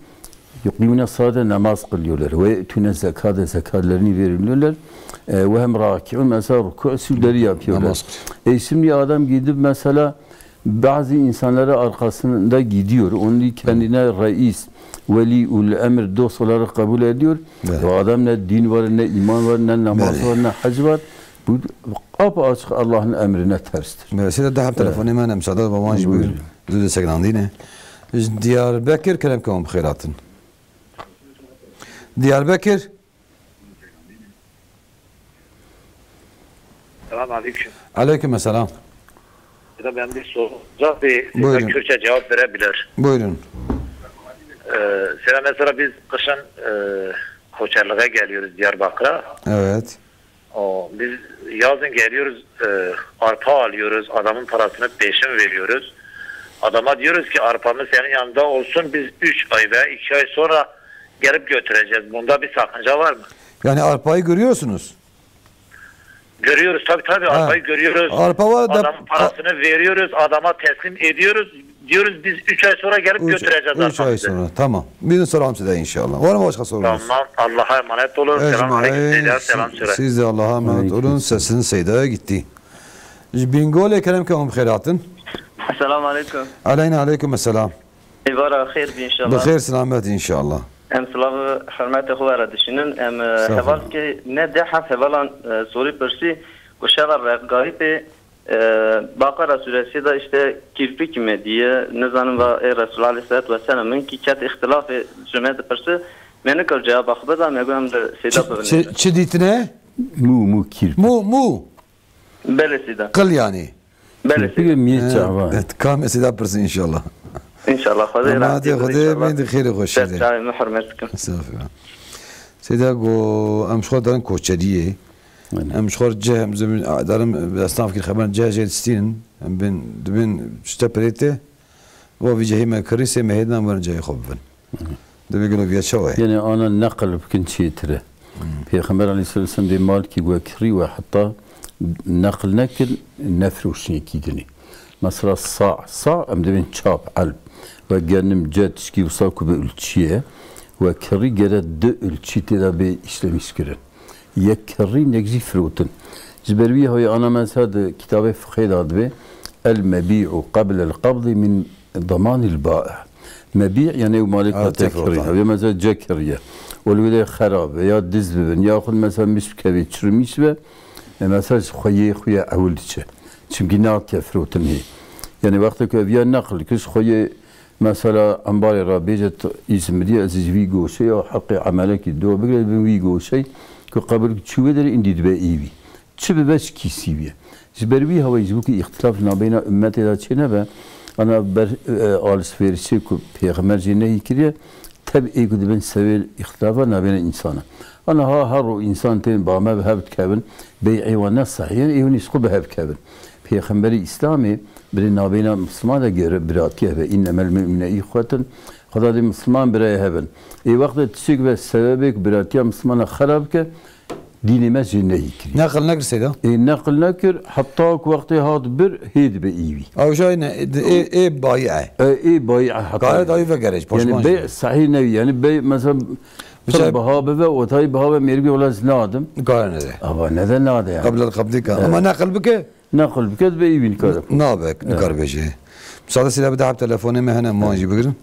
"Yuqîmûne salate", namaz kılıyorlar. "Ve ye'tûne zekate", zekatlarını veriyorlar. E, "ve hum râki'ûn", mesela rükû, sucudları yapıyorlar. Namaz kılıyor. E, şimdi adam gidip mesela bazı insanları arkasında gidiyor. Onu kendine reis, veliul emir, dost olarak kabul ediyor. Evet. O adam ne din var, ne iman var, ne namaz var, ne hac var. Bu apaçık Allah'ın emrine terstir. Mesela daha telefonê me ne, müsaade, baban jî buyurun. Buyurun. Dû de sekinandîne. Ji Diyarbekir kerem ke hûn bi xêr hatin. Diyarbekir. Selam aleyküm. Aleyküm selam. Ya da ben bir soru. Buyurun. Kürtçe cevap verebilir. Buyurun. Ee, selam, mesela biz kışın, e, koçerliğe geliyoruz Diyarbakır'a. Evet. O, biz yazın geliyoruz, e, arpa alıyoruz, adamın parasını peşin veriyoruz. Adama diyoruz ki arpamız senin yanında olsun, biz üç ay veya iki ay sonra gelip götüreceğiz. Bunda bir sakınca var mı? Yani arpayı görüyorsunuz. Görüyoruz tabii, tabii, ha, arpayı görüyoruz. Arpa var da. Adamın parasını veriyoruz, adama teslim ediyoruz. Diyoruz biz üç ay sonra gelip götüreceğiz arpamızı. Üç ay sonra, tamam. Birini soralım size inşallah. Var mı başka sorunuz? Tamam, Allah'a emanet olun. Selam aleyküm, Seyda'ya selam söyle. Siz de Allah'a emanet olun. Sesiniz Seyda'ya gitti. Ji Bingolê kerem ke hûn bi xêr hatin. Esselamu aleyküm. Aleyna aleyküm esselam. Êvara xêr bî inşallah. Bi xêr selamet inşallah. Em silav û hurmetê xwe were dişînin. Em, e, heval ke ne deh heft hevalan, e, sorî pirsî ku şeva Reqayîpê, e, Baqara suresî de işte kîrpikî me diye, nizanim va ê Resul aleyhisselatü vesselam min kî ket îxtilafê ji me dipirsi. Me nikir cevaba xwe bida, me got em li Seyda Çi, bibinêrin. Çi, çi dîtine? Mû, mû kîr. Mû, mû. Belê Seyda. Qil yanî. Belê Seyda. Bigê miyê çava. Evet, kam Seyda pirsin inşallah. İnşallah. Xwedê Ama rahatî hadi bide Xwedê inşallah. Bê di xêrê xweşî de. Çavê me hurmet dikim. Saf ya. Seyda go em ji xwe derin koçeriyê. Aynen. Em ji xwe cih, em zimîn, derin esnaf kir xeber cih jê distînin. Em bin, dibin işte perê te. Wa vî cehî me kirî sê mehê din em werin cayê xwe bibin. Hı hı. Divê gelo viya çawa ye? Yani ana neqil bikin çêtir e. Hı. Pêxember aleyhisselam dê malkî we kirî we heta neqil nekir, nefiroşin yekî dinê. Mesela sa, sa em dibên çap, elb. We genim, ce, tişkî wisa ku bi ulçî ye. We kirî gere du ulçî tê de bê işlemiş kirin. Yek kirî, yek jî firotin. Ji ber wî hawî ana mesela di kitabê fiqhê de dibe, "El mebî'u qebl el qabdî min damanil ba'i." Mebî' yani ew malê Ha, ka te tê kirî. firotan. Ew mesela ce kiriye. Û li wê de xerab be ya diz bibin. Yaxud mesela miş bikevê, çirmîş be. E, mesela ji xweyê xwe ye ewil diçe. Çimkî nake firotin hê. Yani wextê ku ev ya neqil kir, ji xweyê mesela embarê re bêje tu Îzmirî, ez ji vî goşeyê û heqê emelekî do bigire bin wî goşey ku qebul çû wê derê îndî dibe îvî. Çi bibe ji kîsî bîye. Ji ber wî hawayî ji bo ku îxtilaf nabeyna ummetê de çênebe, ana ber, e, alişverişê ku Pêxember jê nehî kiriye, teb ê ku dibin sebê îxtilafa nabeyna însana. Ana ha her ro însan tên ba me bi hev dikevin, bey'ê wan ne sehî ye, ê hûn îşqû bi hev kevin. Pêxemberî Îslamê birê nabeyna Misliman de gere biratî hebe. "Înnemel mu'mine îxwetun." Xweda dê Misliman birayê hebin. Ê wextê tiştek be sebebê ku biratiya Mislimana xerab ke, dînê me jê nehî kirî. Neqil nekir Seyda? Ê neqil nekir, heta ku wextê hat bir, hê dibe îvî. Ew jay ne, ê, ê, ê bayi'e. E, ê bayi'e heta Gayet ayı ve gerek, Yani poşman bey jî. sahî nevî, yani bey mesela Mesela pir biha bibe, otayî biha be, mêrgî wela ez nadim. Gayet ne de. Ava ne de nade yani. Qabla qabdî ka. Evet. Ama neqil bike? Neqil bike, dibe îvî nikare. Nabe, Evet. nikar bêje. Müsaade Seyda bir daha telefonê me hene, muan jî bigirin.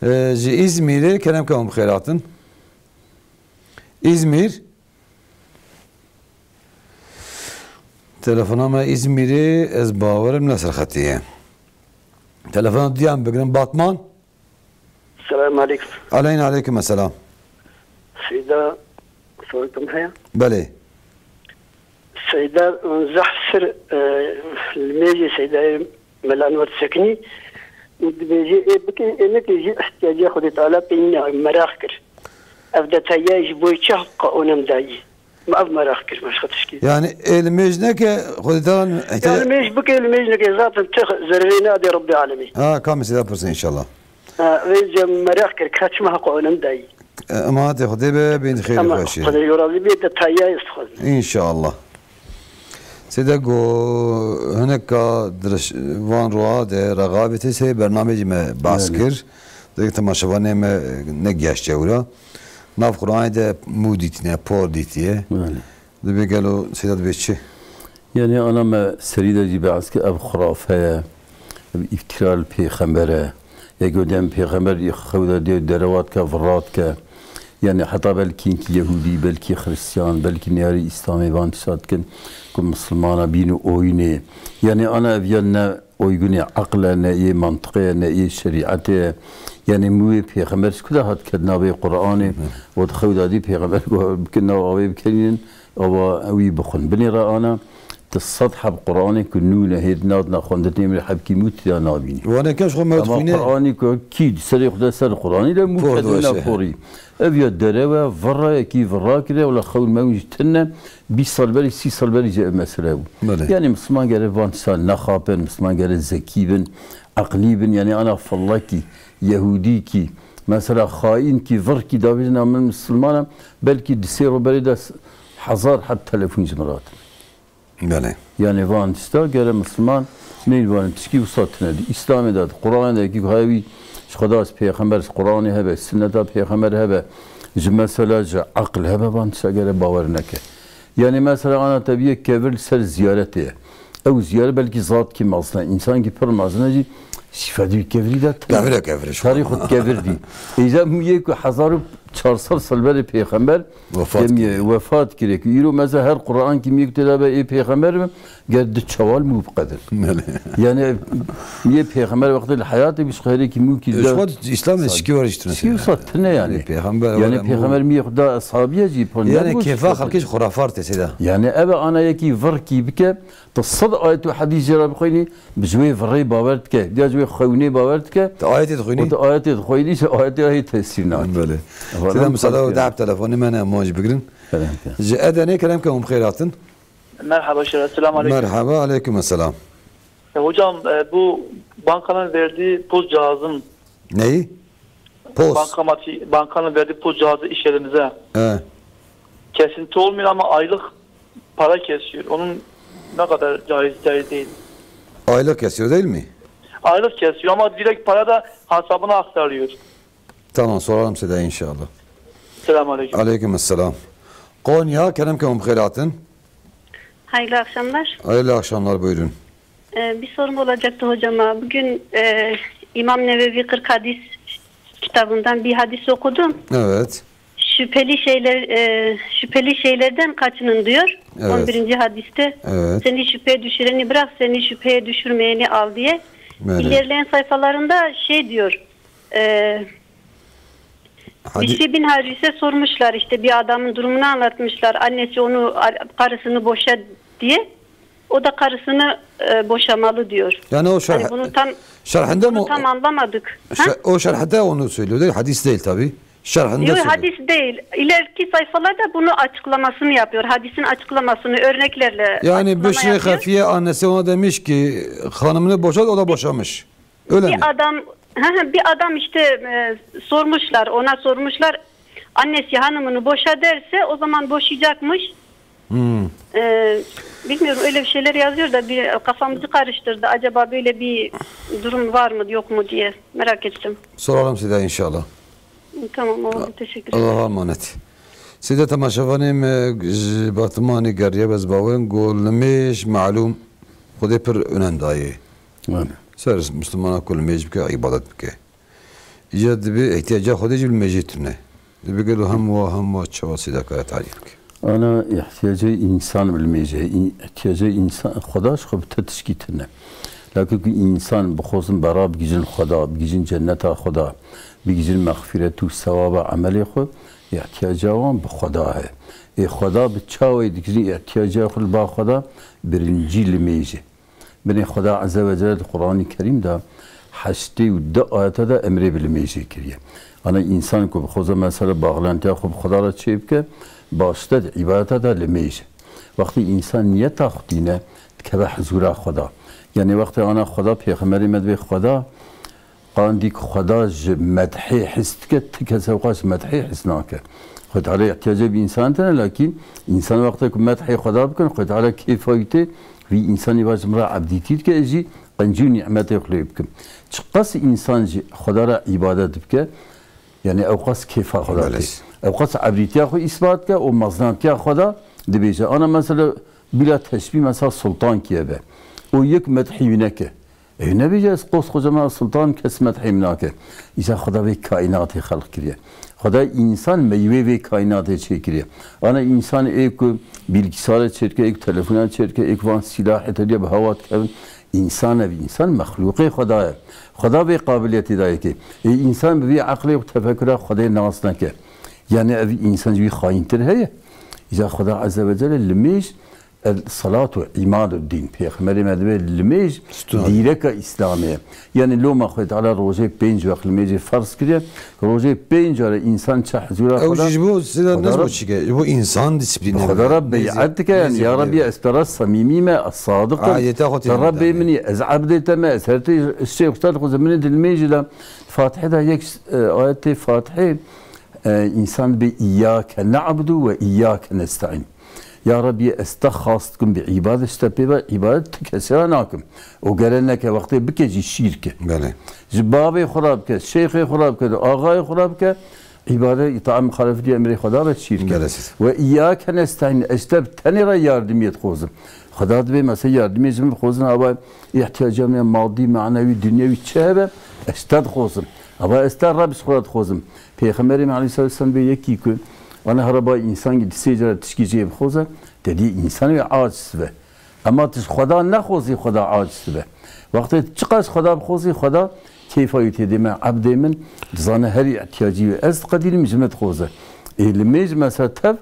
Ee, ji Îzmîrê kerem ke hûn bi xêr hatin. Îzmîr. Telefona me Îzmîrê, ez bawerim ne ser xetê ye. Telefona diyan bigirin. Batman. Selam aleyküm. Aleyna aleyküm esselam. Seyda, sorutum heye. Belê. Seyda, zehf sir, e, li mêjê Seydayê Mela Enwer disekinî û dibêjê, ê bike, ê neke jî ihtiyacê Xwedê Teala pê nîne, meraq kir. Ev detaya ji bo çi hevqa onem dayî? Me ev meraq kir, me ji xwe tişkî. Yani ê li mêj neke, Xwedê Teala Ya li mêj bike, li mêj neke, zaten tix zererê nade Rebbê Alemî. Ha, kamê Seyda pirsin inşallah. Ha, vê ce meraq kir, ka çima hevqa onem dayî? E, emanet Xwedê be, bên xêr Ama xweşî. Xwedê yo razî bê, detaya ez dixwazim. İnşallah. Seyda go hineka diriş van roa de rexabetê sê bernameyê me bahs Belê. kir. Dek temaşevanê me ne giyaş çewra. Nav Qur'anê de mû dîtine, por dîtiye. Belê. Dibê gelo Seyda dibê çi? Yani ana me serî de jî behs kir, ev xurafe ye, ev îftira li pêxember e. Yek û dem pêxember xew de dê derewat ke, virat ke. Yani heta belkî hinkî Yehûdî, belkî Xristiyan, belkî neyarî Îslamê van tişta dikin ku Misilmana bîn û oyînê. Yani ana ev ya ne uygunê eql e, ne yê mantiqê ye, ne yê şerîetê ye. Yani mûyê pêxember ji ku de hat ket navê Qur'anê û di xew de dî pêxember got bikin nav avê bikenînin. Ava wî bixwin. Binê re ana, tu sed heb Qur'anê ku nû ne hêd nadine xwendinê min hebkî mû tiya nabînî. Wane keş xwe me Ama dixwîne. Qur'anî ku kî di serê xwe de ser Qur'anî de mû Por kedine doşe. porî. Ev ya derew e, virre, yekî virra kire, wela xewn mewin jî tune, bîst sal berî, sî sal berî jî ev mesele bû. Belê. Yani Misliman gere van tişta nexapin, Misliman gere zekî bin, eqlî bin, yani ana fellekî, yehûdîkî, mesela xaînkî, virkî davêjin a min Misliman im, belkî di sê ro berê de s-, hezar heb telefon ji min re hatin. Belê. Yani van tişta gere Misliman neynivanin tişkî wisa tune di. Îslamê de, di Qur'anê de, yekî ku haya wî ji Xweda, ji Pêxember, ji Qur'anê hebe, ji sinneta Pêxember hebe, ji mesela ji eql hebe, van tişta gere bawer neke. Yani mesela ana te bîye kevir li ser ziyaretê ye. Ew ziyaret belkî zat kî mezin e. Însankî pir mezin e jî sîfetî kevirî de tune. Kevir e, kevir e, Tarîx xwe kevir dî. Êza mûyê ku hezar û çar sed sal berê pêxember Wefat kiriye. Wefat kiriye. Ku îro mesela her Qur'an ki mî ku tê de be ê pêxember be, ger di çewal mû biqedin. Belê. Yani yê pêxember wextê li heyatê bî, ji xeyrê ki mû ki Ji de xwe Îslam de çikî were jî tune. Çikî wisa tune yani. Pêxember Yani were pêxember mî xuda eshabiye jî pon Yani nebû kêfa şikayet. Xelkê ji xurafat tê sêda. Yani eve ana yekî vir kî bike, tu sed ayet û hedîs jê re bixwînî, bi ji wê virê bawer dike. Ya ji wê xewnê bawer dike. Tu ayetê dixwînî? Û tu ayetê dixwînî, ji ayetê ayê tesîr nake. Belê. Valla Sêda Musada û dehb telefonê me ne, em wan jî bigirin. Kerem ke. Ji Edenê kerem ke hûn bi xêr hatin. Merhaba, şeref. Selamun aleyküm. Merhaba, aleyküm selam. E, hocam, e, bu bankanın verdiği post cihazın Neyi? Post. Bankamatik, bankanın verdiği post cihazı iş yerimize E. kesinti olmuyor ama aylık para kesiyor. Onun ne kadar caiz, caiz değil. Aylık kesiyor değil mi? Aylık kesiyor ama direkt para da hasabına aktarıyor. Tamam, soralım size inşallah. Selamun aleyküm. Aleyküm selam. Konya, kerem ke hûn bi xêr hatin. Hayırlı akşamlar. Hayırlı akşamlar, buyurun. Ee, bir sorum olacaktı hocama. Bugün e, İmam Nevevi kırk hadis kitabından bir hadis okudum. Evet. Şüpheli şeyler, e, şüpheli şeylerden kaçının diyor. Evet. On birinci hadiste. Evet. Seni şüpheye düşüreni bırak, seni şüpheye düşürmeyeni al diye. Böyle. İlerleyen sayfalarında şey diyor. E, Hadi. Bişri bin Haris'e sormuşlar, işte bir adamın durumunu anlatmışlar. Annesi onu, karısını boşa diye. O da karısını e, boşamalı diyor. Yani o şerh, Hani bunu tam şerhinde bunu mi? tam anlamadık. Ha? Şe- o şerhde onu söylüyor değil, hadis değil tabi. Şerhinde Yok, söylüyor. Hadis değil. İleriki sayfalarda bunu açıklamasını yapıyor. Hadisin açıklamasını örneklerle Yani açıklama Bişri yapıyor. Hafiye annesi ona demiş ki hanımını boşat, o da boşamış. Öyle mi? Bir adam, hı hı, bir adam işte e, sormuşlar, ona sormuşlar. Annesi hanımını boşa derse o zaman boşayacakmış. Hmm. E, bilmiyorum, öyle bir şeyler yazıyor da bir kafamızı karıştırdı. Acaba böyle bir durum var mı yok mu diye merak ettim. Soralım size inşallah. Tamam, oldu. Teşekkür ederim. Allah'a emanet. Size temaşevanê me ji Batmanê geriye bez bawen ku limêj malûm Xwedê pir önem dayê. Belê. Ser Müslümana ku limêj bike, îbadet bike. Îca dibe ihtiyaca Xwedê jî bi limêjê tune. Dibe gelo hem wa hem wa çawa sêdakaya tarîf bike. Ana ihtiyacê insan bi limêjê, in- ihtiyacê insan, Xweda ji xwe bi te tişkî tune. Lakin ku insan bixwazin bera bigihîjin Xweda, bigihîjin cenneta Xweda, bigihîjin mexfîret û sewaba emelê xwe, ihtiyaca wan bi Xweda heye. Ê Xweda bi çawê dikijin ihtiyaca xwe li ba Xweda, birincî limêjê. Binê Xweda Ezze ve Celle di Quranî Kerîm de heştê û du ayete de emrê bi limêjê kiriye. Ana însan ku bixwaze mesela baxlantiya xwe bi Xweda re çêbike, baştir di îbadeta de limêj e. Wextê însan niyeta xwe tîne, dikeve hizûra Xweda. Yanî wextê ana Xweda pêxemberê me dibê Xweda, Qandî ku Xweda ji medhê his dike, ti kes ewqas ji medhê his nake. Xwedê Teala ihtiyacê bi însan tine, lakîn însan wextê ku medhê Xweda bikin, Xwedê Teala kêfa wî tê, vî însanî va ji min re ebdîtî dike, ez jî qencî û nîmetê xwe lê bikim. Çiqas însan ji Xweda re îbadet bike, yanî ewqas kêfa Xweda tê. Belê. Ewqas ebdîtiya xwe îsbat ke û mezinantiya Xweda dibêje. Ana mesela bila teşbîh mesela sultan kiye be. Û yek medhî wî neke. Ew nebêje ez qos xwe cema sultan kes medhê min nake. Îsa Xweda vê kaînatê xelq kiriye. Xweda însan meyvê vê kaînatê çêkiriye. Ana însan ê ku bîlkîsarê çêdike, ê ku telefona çêdike, ê ku van sîlahê tediye bi hewa dikevin. Însan ev însan mexlûqê Xweda ye. Xweda vê qabiliyetê daye kê. Ê însan bi vî eqlê û tefekura Xwedê nas neke. Yani ev însan ji wî xayîntir heye. Îsa Xweda Ezze ve Celle limêj El-salatu imaduddin. Pêxemberê me dibê limêj Stûna dîreka Îslamê ye. Yanî loma Xwedê Teala rojê pênc wext limêjê ferz kiriye. Rojê pênc care însan çi hizûra Ew Xweda, jî ji bo size Xweda ne ji bo re, çike? Ji bo însan disiplîne Xweda bike. Re bey'et dike, yanî, ya Rebî, ez te re semîmî me, ez sadiq im. Te Rebbê min î, ez ebdê te me, ez her tiştê xwe te dixwazim. Min ê di limêjê de Fatihê de yek, e, ayetê Fatihê, e, însan dibê, "Îyyâke ne'budu ve îyyâke nesta'în." Ya Rebî, ez te xas dikim bi îbadet, ji te pê ve îbadet ti kesê re nakim. Û gere neke wextê bike jî şîr ke. Belê. Ji bavê xwe re bike, şeyxê xwe re bike, axayê xwe re bike, îbadet, îtaet, muxalefetî emrê Xweda ve şîr ke. Belê siz. Ve îyyâke nesta'în, ez te bi tenê re yardimiyê dixwazim. Xweda dibê mesela yardimiyê ji min dixwazin, ava ihtiyaca me madî, manewî, dinyewî çi hebe, ez te dixwazim. Ava ez te Reb ji xwe re dixwazim. Pêxemberê me aleyhisselatu vesselam bê yekî ku ana hereba însan di sê cara tişkî jê bixwaze, te dî însan wê aciz be. Ema tu ji Xweda nexwazî, Xweda aciz dibe. Wextê tu çiqas Xweda bixwazî, Xweda keyfa wî tê dê me, ebdê min, dizane herî ihtiyacî wê. Ez diqedînim ji min dixwaze. Ê li mêj mesela tev,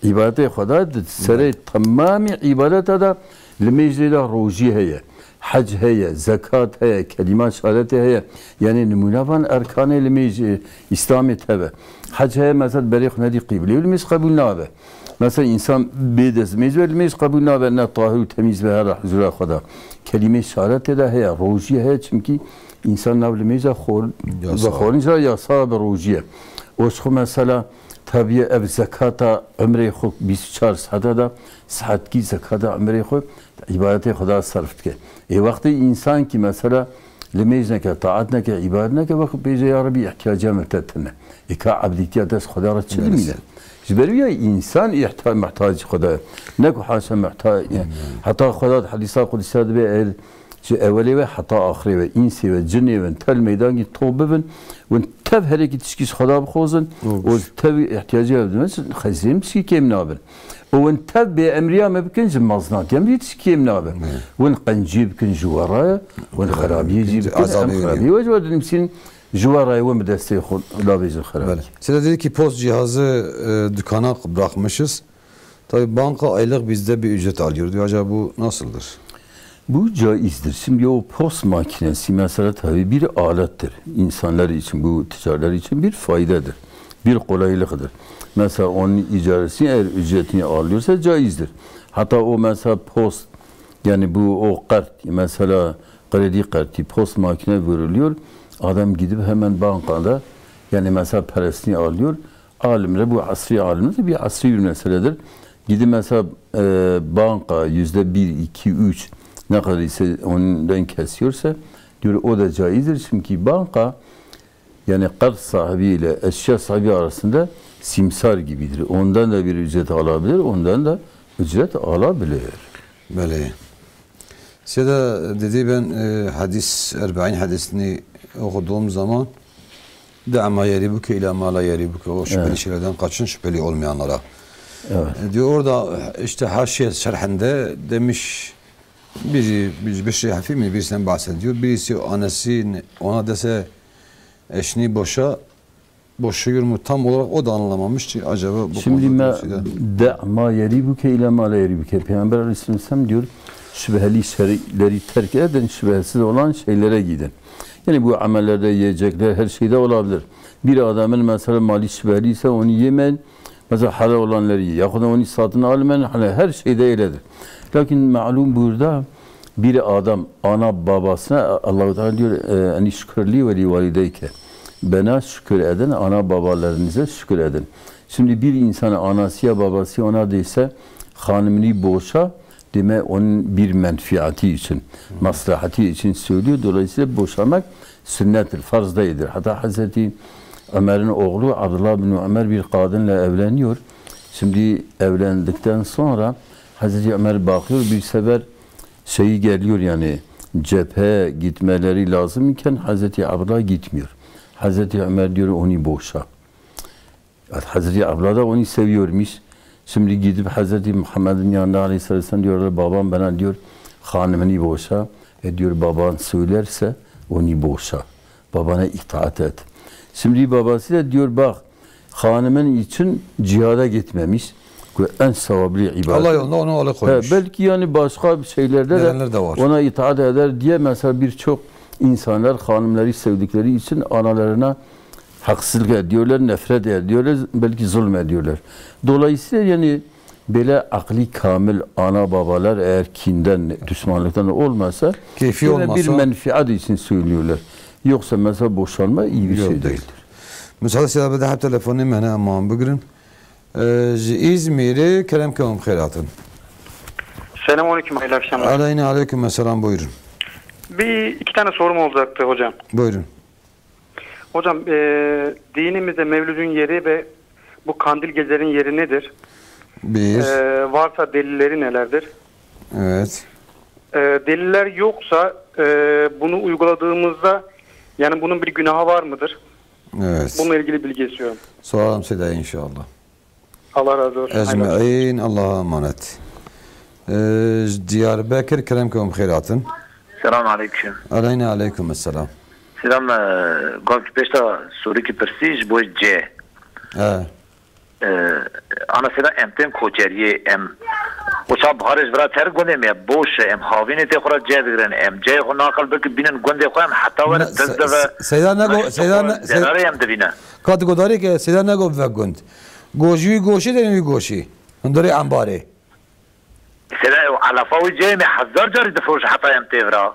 îbadetê Xweda di serê temamî îbadeta de li mêj lê de rojî heye, hec heye, zekat heye, kelîma şehadetê heye. Yanî nimûne van erkanê li mêj, e, Îslamê tev e. Hec heye mesela berê xwe nedî qîblê û li mêj qebûl nabe. Mesela însan bê destmêj be, li mêj qebûl nabe, ne tahir û temîz be here huzura Xweda. Kelîmê şehadetê de heye, rojî heye, çimkî însan nav li mêja xor-, Yasa. Vexwarin jî yasa bi rojî ye. O ji xwe mesela tabiye ev zekata emrê xwe bîst û çar saeta de saetkî zekata emrê xwe îbadetê Xweda serf dike. Ê wextê însan kî mesela li mêj neke, taat neke, îbadet neke, wek bêje ya Rebî ihtiyaca min te tune. Ê ka ebdîtiya dest Xweda re çi Belê. Dimîne? Ji ber wî ya însan ihta-, muhtacî Xweda ye. Ne ku haşa muhta-, heta Xweda di hedîsa qudsiya dibe, ev ji ewelê ve heta axirê ve, însê ve, cinê ve, tev li meydankî top bibin, win tev herêkî tişkî ji Xweda bixwazin, Û û tev ihtiyacî ev dibin, xezîn tişkî kêm nabin. Û win tev bê emriya me bikin, ji mezinatiya me jî tişkî kêm nabe. Win qencî bikin, ji we re ye, win xerabiyê jî bikin, em Azabê wî xerabiyê we ji we dinivîsin, ji we re ye, win bi destê xwe nabêjin xerabiyê. Belê. Size dedi ki post cihazı, e, dükkana bırakmışız. Tabii banka aylık bizde bir ücret alıyor diyor. Acaba bu nasıldır? Bu caizdir. Şimdi o post makinesi mesela tabii bir alettir. İnsanlar için, bu tüccarlar için bir faydadır. Bir kolaylıktır. Mesela onun icaresini eğer ücretini alıyorsa caizdir. Hatta o mesela post, yani bu o kart, mesela kredi kartı, post makine veriliyor. Adam gidip hemen bankada yani mesela parasını alıyor. Alimler, bu asri alimler de bir asri bir meseledir. Gidip mesela, e, banka yüzde bir, iki, üç ne kadar ise ondan kesiyorsa diyor o da caizdir. Çünkü banka yani kart sahibi ile eşya sahibi arasında simsar gibidir. Ondan da bir ücret alabilir, ondan da ücret alabilir. Belê. Sêde dedi ben, e, hadis, erba'in hadisini okuduğum zaman "Da'ma yeribuke ila ma la yeribuke." O şüpheli Evet. şeylerden kaçın, şüpheli olmayanlara. Evet. E, diyor orada işte haşiye şerhinde demiş biri, bir, bir şey hafif mi birisinden bahsediyor. Birisi anası ona dese eşini boşa, boşuyor mu? Tam olarak o da anlamamış ki acaba bu Şimdi konuda me dolayısıyla da ma yeribuke ila ma la yeribuke. Peygamber aleyhisselam diyor, şüpheli şeyleri terk edin, şüphesiz olan şeylere gidin. Yani bu amellerde, yiyecekler, her şeyde olabilir. Bir adamın mesela mali şüpheli ise onu yemeyin. Mesela halal olanları ye. Yahut da onu satın almayın. Hani her şeyde öyledir. Lakin malum burada bir adam ana babasına Allahu Teala diyor, e, "Eni şükürli ve li valideyke." Bana şükür edin, ana babalarınıza şükür edin. Şimdi bir insan anası ya babası ona dese, "Hanımını boşa", deme onun bir menfiati için, maslahati için söylüyor. Dolayısıyla boşamak sünnettir, farz değildir. Hatta Hazreti Ömer'in oğlu Abdullah bin Ömer bir kadınla evleniyor. Şimdi evlendikten sonra Hazreti Ömer bakıyor, bir sefer şeyi geliyor yani cepheye gitmeleri lazım iken Hazreti Abdullah gitmiyor. Hazreti Ömer diyor, "Onu boşa." Hazreti Abdullah da onu seviyormuş. Şimdi gidip Hazreti Muhammed'in yanına aleyhisselam diyorlar, "Babam bana," diyor, "hanımını boşa." E diyor, "Baban söylerse onu boşa. Babana itaat et." Şimdi babası da diyor, "Bak, hanımın için cihada gitmemiş." Bu en sevaplı ibadet. Allah yolunda onu alıkoymuş. He, belki yani başka bir şeylerde de Nedenler de var. ona itaat eder diye mesela birçok insanlar hanımları sevdikleri için analarına haksızlık ediyorlar, nefret ediyorlar, belki zulm ediyorlar. Dolayısıyla yani böyle akli kamil ana babalar eğer kinden, düşmanlıktan olmasa, Keyfi yine bir olmasa menfiat için söylüyorlar. Yoksa mesela boşanma iyi bir Yok, şey değil. değildir. Müsaade size bir daha telefonê me hene em wan bigirin. Ee, ji Îzmîrê Kerem Kewim xêr hatin. Selamünaleyküm, hayırlı akşamlar. Aleyhine aleyküm selam, buyurun. Bir iki tane sorum olacaktı hocam. Buyurun. Hocam, e, dinimizde Mevlüt'ün yeri ve bu kandil gecelerin yeri nedir? Bir. E, varsa delilleri nelerdir? Evet. E, deliller yoksa, e, bunu uyguladığımızda yani bunun bir günahı var mıdır? Evet. Bununla ilgili bilgi istiyorum. Sorarım size inşallah. Allah razı olsun. Hayırlı olsun. Ecmaîn, Allah'a emanet. Ee, Diyarbekir, kerem ke bi xêr hatin. Selam aleyküm. Aleyna aleyküm selam. Selam, e, gavkî pêşta sorîkî pirsî ji bo C. He. E, ana sêda em tên koçeriyê, em uça biharê ji vira ter gundê me boş e, em havînê tê xwe re cê digirin, em ceyê xwe naqil bikin bînin gundê xwe, em heta were Ne, dest se-, de ve se-, Seyda nego, meşt Seyda xwe ne, Seyda, zerarê em dibîne. Ka tu godarî ke Seyda nego ve gund. Gojî wî goşî de wî goşî. Hundirê embarê. Seyda ew alafa wî ceyê me hezar carî difroş heta em tê vira.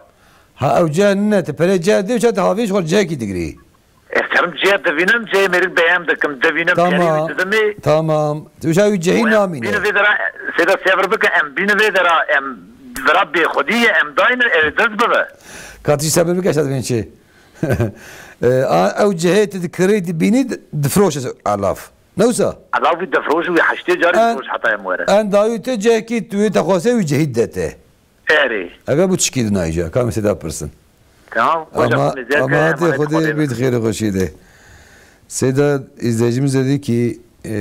Ha, ew ceh nine, tu perê ceh dê, ça tu havî ji xwe cehekî digirî. Ez terim cê dibînim, cê mêrik beyem dikim, dibînim, Tamam, terî didimê. Tamam. Tu wisa wî cehî namîne. Bîni vê dera, sêda sebir bike, em bîni vê dera, em vira bêxwedî ye, em dayne, ev dest bibe. Katî sebir bike, şad bên çê. E, a, ew cehê tu dikirî, dibînî, di-, difroşe alaf. Ne wisa? Alaf wî difroş, wî heştê carî En, difroş heta em were. En dayû te cehkî tu wê te xwase wî cehî de te. Erê. Eve bu çikî dinayî ca, ka mesela pirsin. Tamam, hocam, Ama, ama hadi emanet Xwedê bît xêr û xweşî de. Seyda, izleyicimiz dedi ki, e,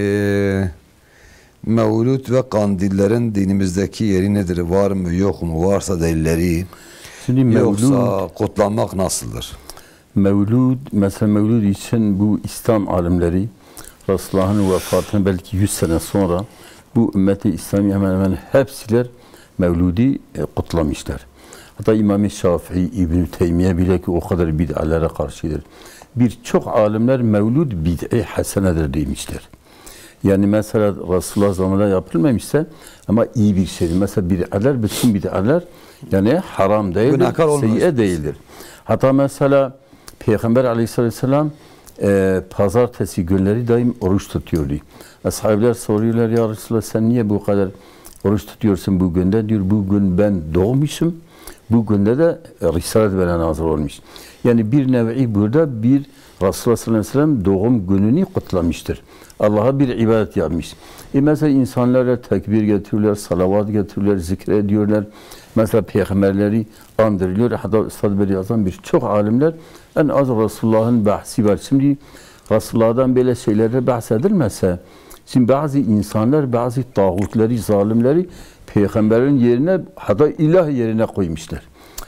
mevlüt ve kandillerin dinimizdeki yeri nedir? Var mı, yok mu? Varsa delilleri, Şimdi mevlüt yoksa kutlamak nasıldır? Mevlud, mesela mevlud için bu İslam alimleri Resulullah'ın vefatını belki yüz sene sonra bu ümmeti İslami hemen hemen hepsiler mevludi, e, kutlamışlar. Hatta İmam-ı Şafii, İbn-i Teymiye bile ki o kadar bid'alere karşıdır. Birçok alimler mevlud bid'i hasenedir demişler. Yani mesela Resulullah zamanında yapılmamışsa ama iyi bir şeydir. Mesela bid'alar, bütün bid'alar yani haram değildir, Günahkar olmaz. Seyyi'e değildir. Hatta mesela Peygamber aleyhissalatu vesselam, e, pazartesi günleri daim oruç tutuyordu. Ashabiler soruyorlar, "Ya Resulallah, sen niye bu kadar oruç tutuyorsun bu günde?" Diyor, "Bu gün ben doğmuşum, bu günde de Risalet bana nazil olmuş." Yani bir nevi burada bir Resulullah sallallahu aleyhi ve sellem doğum gününü kutlamıştır. Allah'a bir ibadet yapmış. E mesela insanlar da tekbir getiriyorlar, salavat getiriyorlar, zikrediyorlar. Mesela peygamberleri andırılıyor. Hatta Üstad Bediüzzaman birçok alimler en az Resulullah'ın bahsi var. Şimdi Resulullah'dan böyle şeylerde bahsedilmese, şimdi bazı insanlar, bazı tağutları, zalimleri peygamberin yerine, hatta ilah yerine koymuşlar.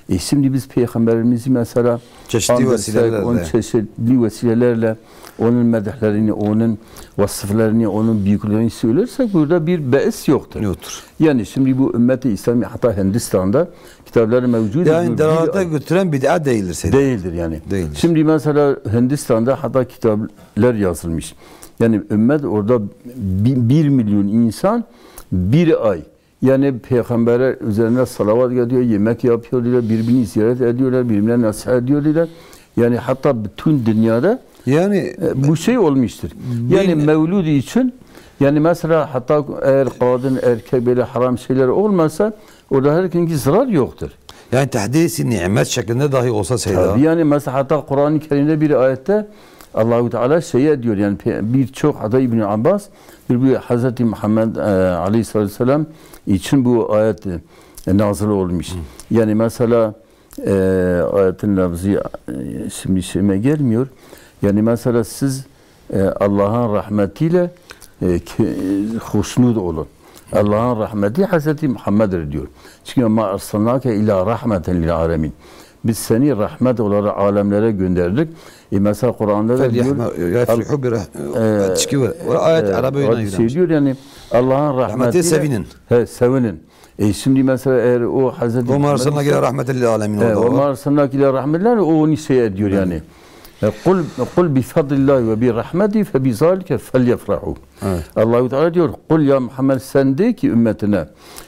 E şimdi biz peygamberimizi mesela Çeşitli andırsak, vesilelerle. Onun çeşitli vesilelerle onun medhlerini, onun vasıflarını, onun büyüklerini söylersek burada bir beis yoktur. Yoktur. Yani şimdi bu ümmeti İslami hatta Hindistan'da kitapları mevcut. Yani bir delalete götüren bid'a değildir Seyda. Değildir yani. Değildir. Şimdi mesela Hindistan'da hatta kitaplar yazılmış. Yani ümmet orada bi-, bir milyon insan bir ay yani Peygamber'e üzerine salavat getiriyor, yemek yapıyorlar, birbirini ziyaret ediyorlar, birbirine nasihat ediyorlar. Yani hatta bütün dünyada Yani e, bu şey olmuştur. Yani bin- mevlud için yani mesela hatta eğer kadın erkek böyle haram şeyler olmasa orada herkesin zarar yoktur. Yani tehdisi nimet şeklinde dahi olsa Seyda. Tabii yani mesela hatta Kur'an-ı Kerim'de bir ayette Allahu Teala şeye diyor yani pe- birçok hatta İbn Abbas bir, bir Hazreti Muhammed e, aleyhissalatu vesselam için bu ayet e, nazil olmuş. Yani mesela e, ayetin lafzı e, şimdi şeyime gelmiyor. Yani mesela siz e, Allah'ın rahmetiyle e, ke- hoşnut olun. Allah'ın rahmeti Hazreti Muhammed'dir diyor. Çünkü ma arsalnake ila rahmeten lil alemin. Biz seni rahmet olarak alemlere gönderdik. E mesela Kur'an'da da diyor Felyahme- yefrihu bir e, çiki var. O ayet e, Arap oyuna şey girmiş. Diyor yani Allah'ın rahmetiyle Rahmeti sevinin. He, sevinin. E şimdi mesela eğer o Hazreti Ve ma Muhammed arsalnake ise ila rahmeten lil alemin He, orada ve var. Ma arsalnake ila rahmeten o onu şey ediyor yani. E, kul, kul bi fadlillahi ve bi rahmeti fe bi zalike felyefrahu. Evet. Allahu Teala diyor, kul ya Muhammed sen de ki ümmetine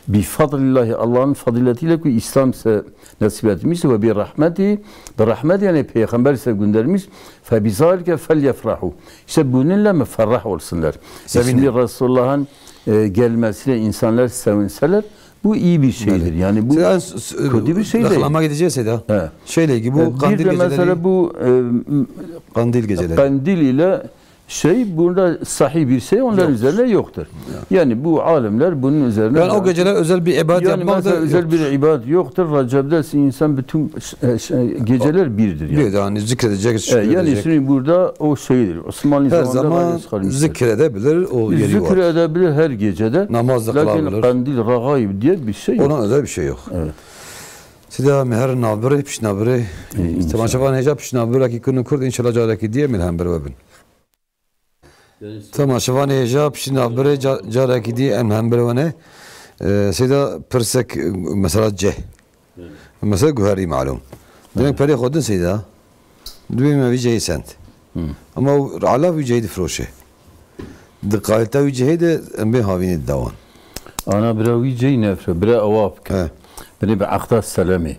bi fadlillahi Allah'ın faziletiyle ki İslam ise nasip etmiş ve bi rahmeti, bi rahmet yani peygamber ise göndermiş fe bi zalike felyefrahu. İşte bununla müferrah olsunlar. E Sevinin. Şimdi Resulullah'ın e, gelmesiyle insanlar sevinseler bu iyi bir şeydir. Belli. Yani bu Sen s- s- kötü bir şey değil. Reklama gideceğiz Seyda. He. Şeyle ilgili bu E, bir kandil de geceleri. Mesela bu e, m- Kandil geceleri. Kandil ile Şey, burada sahih bir şey onların Yoktur. üzerine yoktur. Yani bu alimler bunun üzerine Yani o bırakmış. geceler özel bir ibadet Yani yapmak da mesela özel yoktur. bir ibadet yoktur. Recep'de insan bütün ş-, e, ş-, e, geceler birdir yani. Bir de hani zikredecek, E, yani şükredecek. şimdi burada o şeydir. Osmanlı Her zamanında zaman Rabbimiz kalmıştır. zikredebilir, o yeri var. Zikredebilir her gecede. Namaz da Lakin kılabilir. Kandil, Ragaib diye bir şey yok. Ona özel bir şey yok. Evet. Sida me her navbirê, pişt navbirê. Temaşevan hêja pişt navbirê ki kunu kurd, inşallah carekî diye mil hember webin. Temaşevanê hêja piştî navbirê ca-, carekî dî em hember wene. Ee, Seyda pirsek, mesela ceh. Mesela guherî malum. Demek perê xwe din Seyda. Dibê me vî cehê send. Ama ala vî cehê difiroşe. Di kalite wî cehê de em bê havînê didawan. Ana bira wî cehî nefre, bira ewa bike. He. Binê bi aqda selemê.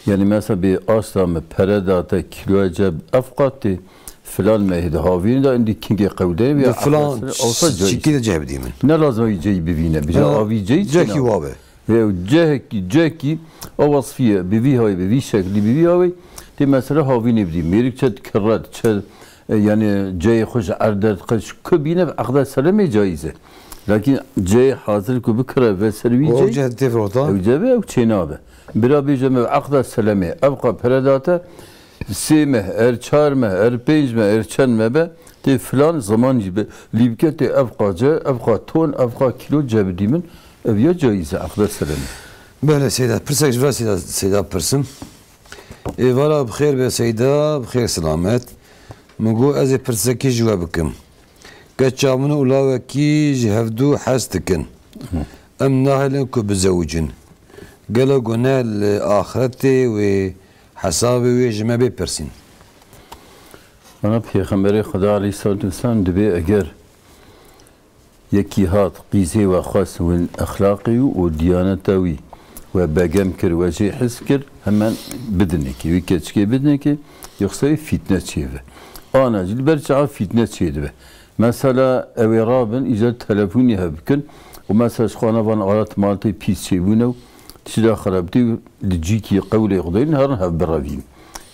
Yani mesela bir asta me pere da te kiloya ce ev qatê filan mehê de havîn da indi kingê qewdê ve Bi filan olsa çikî de ceh bidî min. Ne lazim bir cehî bivîne. Bir Ha, avî cehî cehî çêna. wabe. Ve cehekî, cehekî o wasfiye bi vî hay, bi vî şeklî, bi vî havê tê mesela havînê bidî. Mêrik çet kiret, çet E, yani ceyê xwe ji erd derdixin, ji ku bîne bi aqda selemê caiz e. Lakin ceyê hazir ku bikire ve ser wî O cey, ceh tê firotan. ew cebe ew çênabe. Bira bêje me bi aqda selemê, ev qa pere date, sê meh, er çar meh, er pênc meh, er çend meh be, tê filan zaman jî be, lîbke tê ev qa ce, ev qa ton, ev qa kilo cebidî min, ev ya caiz e, aqda selemê. Belê Seyda, pirsek ji vir Seyda, Seyda pirsim. Êvara bi xêr be Seyda, bi xêr silamet. Min got, ez ê pirsekî ji we bikim. Keça min û lawekî ji hevdû hez dikin. Em nahêlin ku bizewicin. Gelo gune li axretê wê hesabê wê ji me bê pirsîn? Ana Pêxemberê Xweda aleyhissalatu vesselam dibê eger Yekî hat, qîzê we xwest win exlaqê wî û diyaneta wî we begem kir, we jê hez kir, hemen bidinekê, wî keçikê bidinekê, yoksa wî fîtne çêve. Ana jî li ber çawa fîtne çêdibe. Mesela ew ê rabin, îcar telefonî hev bikin û mesela ji xwe ana van alat maletê pîs çêbûne û tişta xerabtî û di cîkî qewlê Xwedayî herin hev birevîn.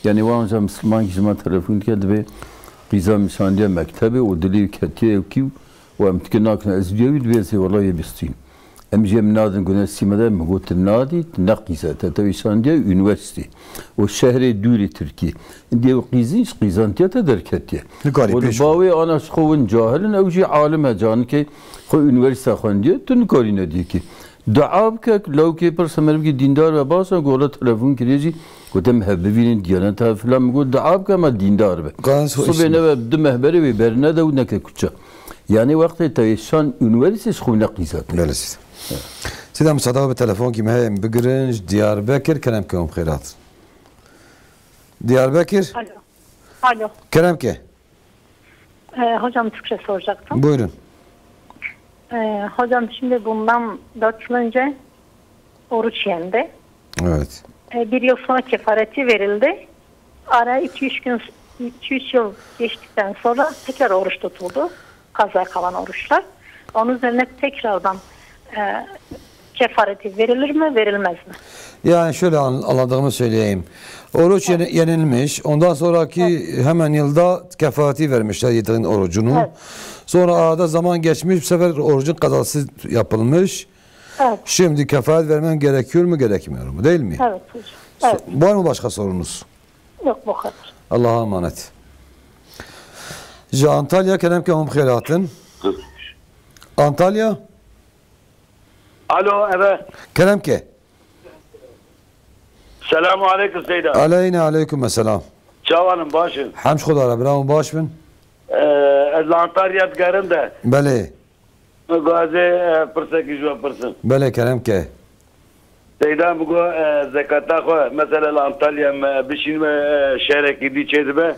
Yani wan ca misilmankî ji me telefon dike, dibê qîza min şandiye mektebê û dilê wî ketiye ewkî û û em tike nakin ez diya wî dibê ez ê wela yê bistîn. Em jî em nadin gune sîme de, min got, tu nadî, tu ne qîze, te tevî şandiye unîversîtê. Û şehrê dûrê Tirkî. Indi ew qîzîn ji qîzantiye te derketiye. Nikarî Û pêş bawê ana ji xwe win cahil in, ew jî alim e, canikê xwe unîversîte xwendiye, tu nikarî nediyekî. Dua bike, lawkê pirse merivkî dîndar be, baş e, got, wela telefon kiriye jî, got, em hev bivînin, diyaneta filan, min got, dua bike, me dîndar be. Qas xwe Sibê işin. neve di meh berê wê bernede û neke kuçe. Yani wextê te şan unîversîtê ji xwe neqîzat. Belê siz. Sida, misada bi telefonkî me heye, em bigirin ji Diyarbekir, kerem ke hûn bi xêr hatin. Diyarbekir. Alo. Alo. Kerem ke. Ee, hocam, Türkçe soracaktım. Buyurun. Ee, hocam, şimdi bundan dört yıl önce oruç yendi. Evet. Ee, bir yıl sonra kefareti verildi. Ara iki üç gün, iki üç yıl geçtikten sonra tekrar oruç tutuldu. Kaza kalan oruçlar. Onun üzerine tekrardan, e, kefareti verilir mi, verilmez mi? Yani şöyle an-, anladığımı söyleyeyim. Oruç Evet. yeni-, yenilmiş. Ondan sonraki Evet. hemen yılda kefareti vermişler yediğin orucunu. Evet. Sonra arada zaman geçmiş, bu sefer orucun kazası yapılmış. Evet. Şimdi kefaret vermem gerekiyor mu, gerekmiyor mu? Değil mi? Evet hocam. So-, Evet. var mı başka sorunuz? Yok, bu kadar. Allah'a emanet. Ji Antalya, kerem ke hûn bi xêr hatin. Antalya? Alo, eve. Kerem ke. Selamu aleykum Seyda. Aleyna aleykum selam. Çawanım, başın? Hemş xwe dara, bira hûn baş bin. Ee, ez li Antalya digerim de. Belê. Gazê, e, pirsekî ji we pirsin. Belê, kerem ke. Seyda min got, e, zekata xwe, mesela li Antalya me bişîn me, e, şehrekî dî çê dibe.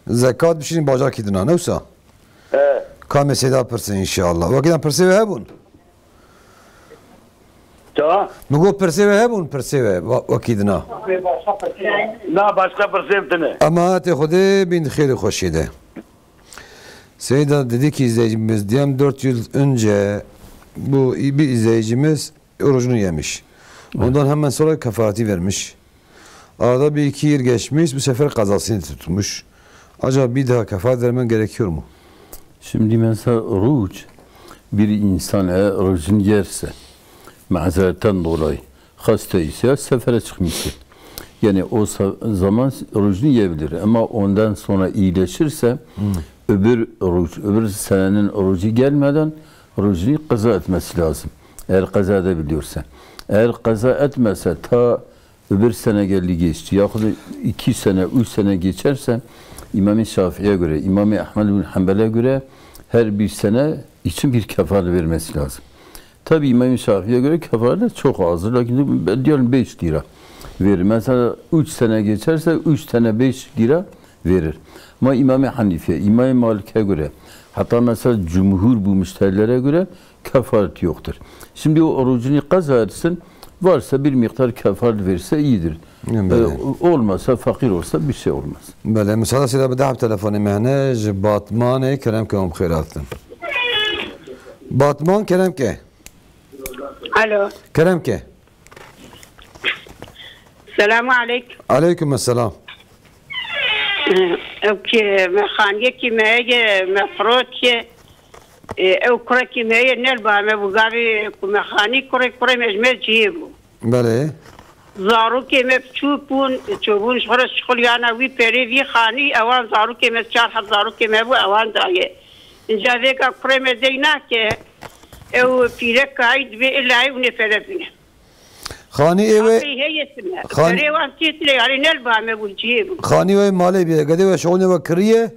Zekat bişîn bajarkî dina, ne wisa? He. Kamê Seyda pirsin inşallah. Wekî dan pirsê we hebûn? Ça? Min got pirsê we hebûn, pirsê we, wa-, wekî dina. Na, başka pirsê tine. Ama tê Xwedê bin xêr û xweşiyê de. Seyda dedi ki izleyicimiz, diyelim dört yıl önce bu bir izleyicimiz orucunu yemiş. Evet. Ondan hemen sonra kefareti vermiş. Arada bir iki yıl geçmiş, bu sefer kazasını tutmuş. Acaba bir daha kefaret vermen gerekiyor mu? Şimdi mesela oruç, bir insan eğer orucunu yerse, mazeretten dolayı hasta ise ya sefere çıkmıştır. Yani o sa- zaman orucunu yiyebilir. Ama ondan sonra iyileşirse, öbür oruç, öbür senenin orucu gelmeden orucunu kaza etmesi lazım. Eğer kaza edebiliyorsa. Eğer kaza etmezse, ta öbür sene geldi geçti, yahut iki sene, üç sene geçerse, İmam-ı Şafii'ye göre, İmam-ı Ahmed bin Hanbel'e göre her bir sene için bir kefaret vermesi lazım. Tabi İmam-ı Şafii'ye göre kefaret çok azdır. Lakin diyelim beş lira verir. Mesela üç sene geçerse, üç sene beş lira verir. Ama İmam-ı Hanifi'ye, İmam-ı Malik'e göre, hatta mesela cumhur bu müşterilere göre kefaret yoktur. Şimdi o orucunu kaza etsin, varsa bir miktar kefaret verse iyidir. Belê. E, olmasa, fakir olsa bir şey olmaz. Belê, misala sira bi dehb telefonê me hene, ji Batmanê kerem ke hûn bi xêr hatin. Batman, kerem ke. Alo. Kerem ke. Selamu aleykum. Aleykum selam. Ew ki me xaniyekî me heye, me firot ye. Ew kurekî me heye, nel ba me bû gavê ku me xanî kurê, kurê me ji me cihê bû. Belê. Zarokê me piçûk bûn, çûbûn ji xwe re şixuliyana wî perê vî xanî, ewan zarokê me çar heb zarokê me bû, ewan daye. Inca vêga kurê me dey nake, ew pîrek kayî dibê illa ew nêfere bîne. Xanî ê wê Haqî heye tine. Xan- Perê wan tê tine, yani nel ba me bû cihê bû. Xanî wê malê bîye, gedê wê şixulê wê kiriye,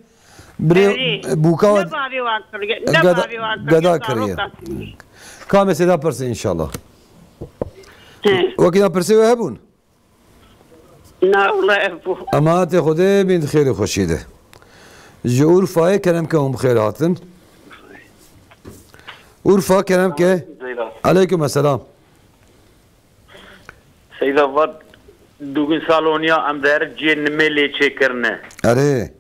birê Erê, bûka ne bavê wan kiriye, ne geda, bavê wan kiriye, geda kiriye. Zarokan kiriye. Ka mesele pirse inşallah. He. Wekî na pirsê wê hebûn? Na, wala ev bû. Emanetê Xwedê bîn di xêr û xweşî de. Ji Urfayê kerem ke hûn bi xêr hatin. Urfa kerem ke. Zeyra. Aleykum esselam. Seyda vat, du gün saloniya em der ciyê nimê lê çêkirine. Erê.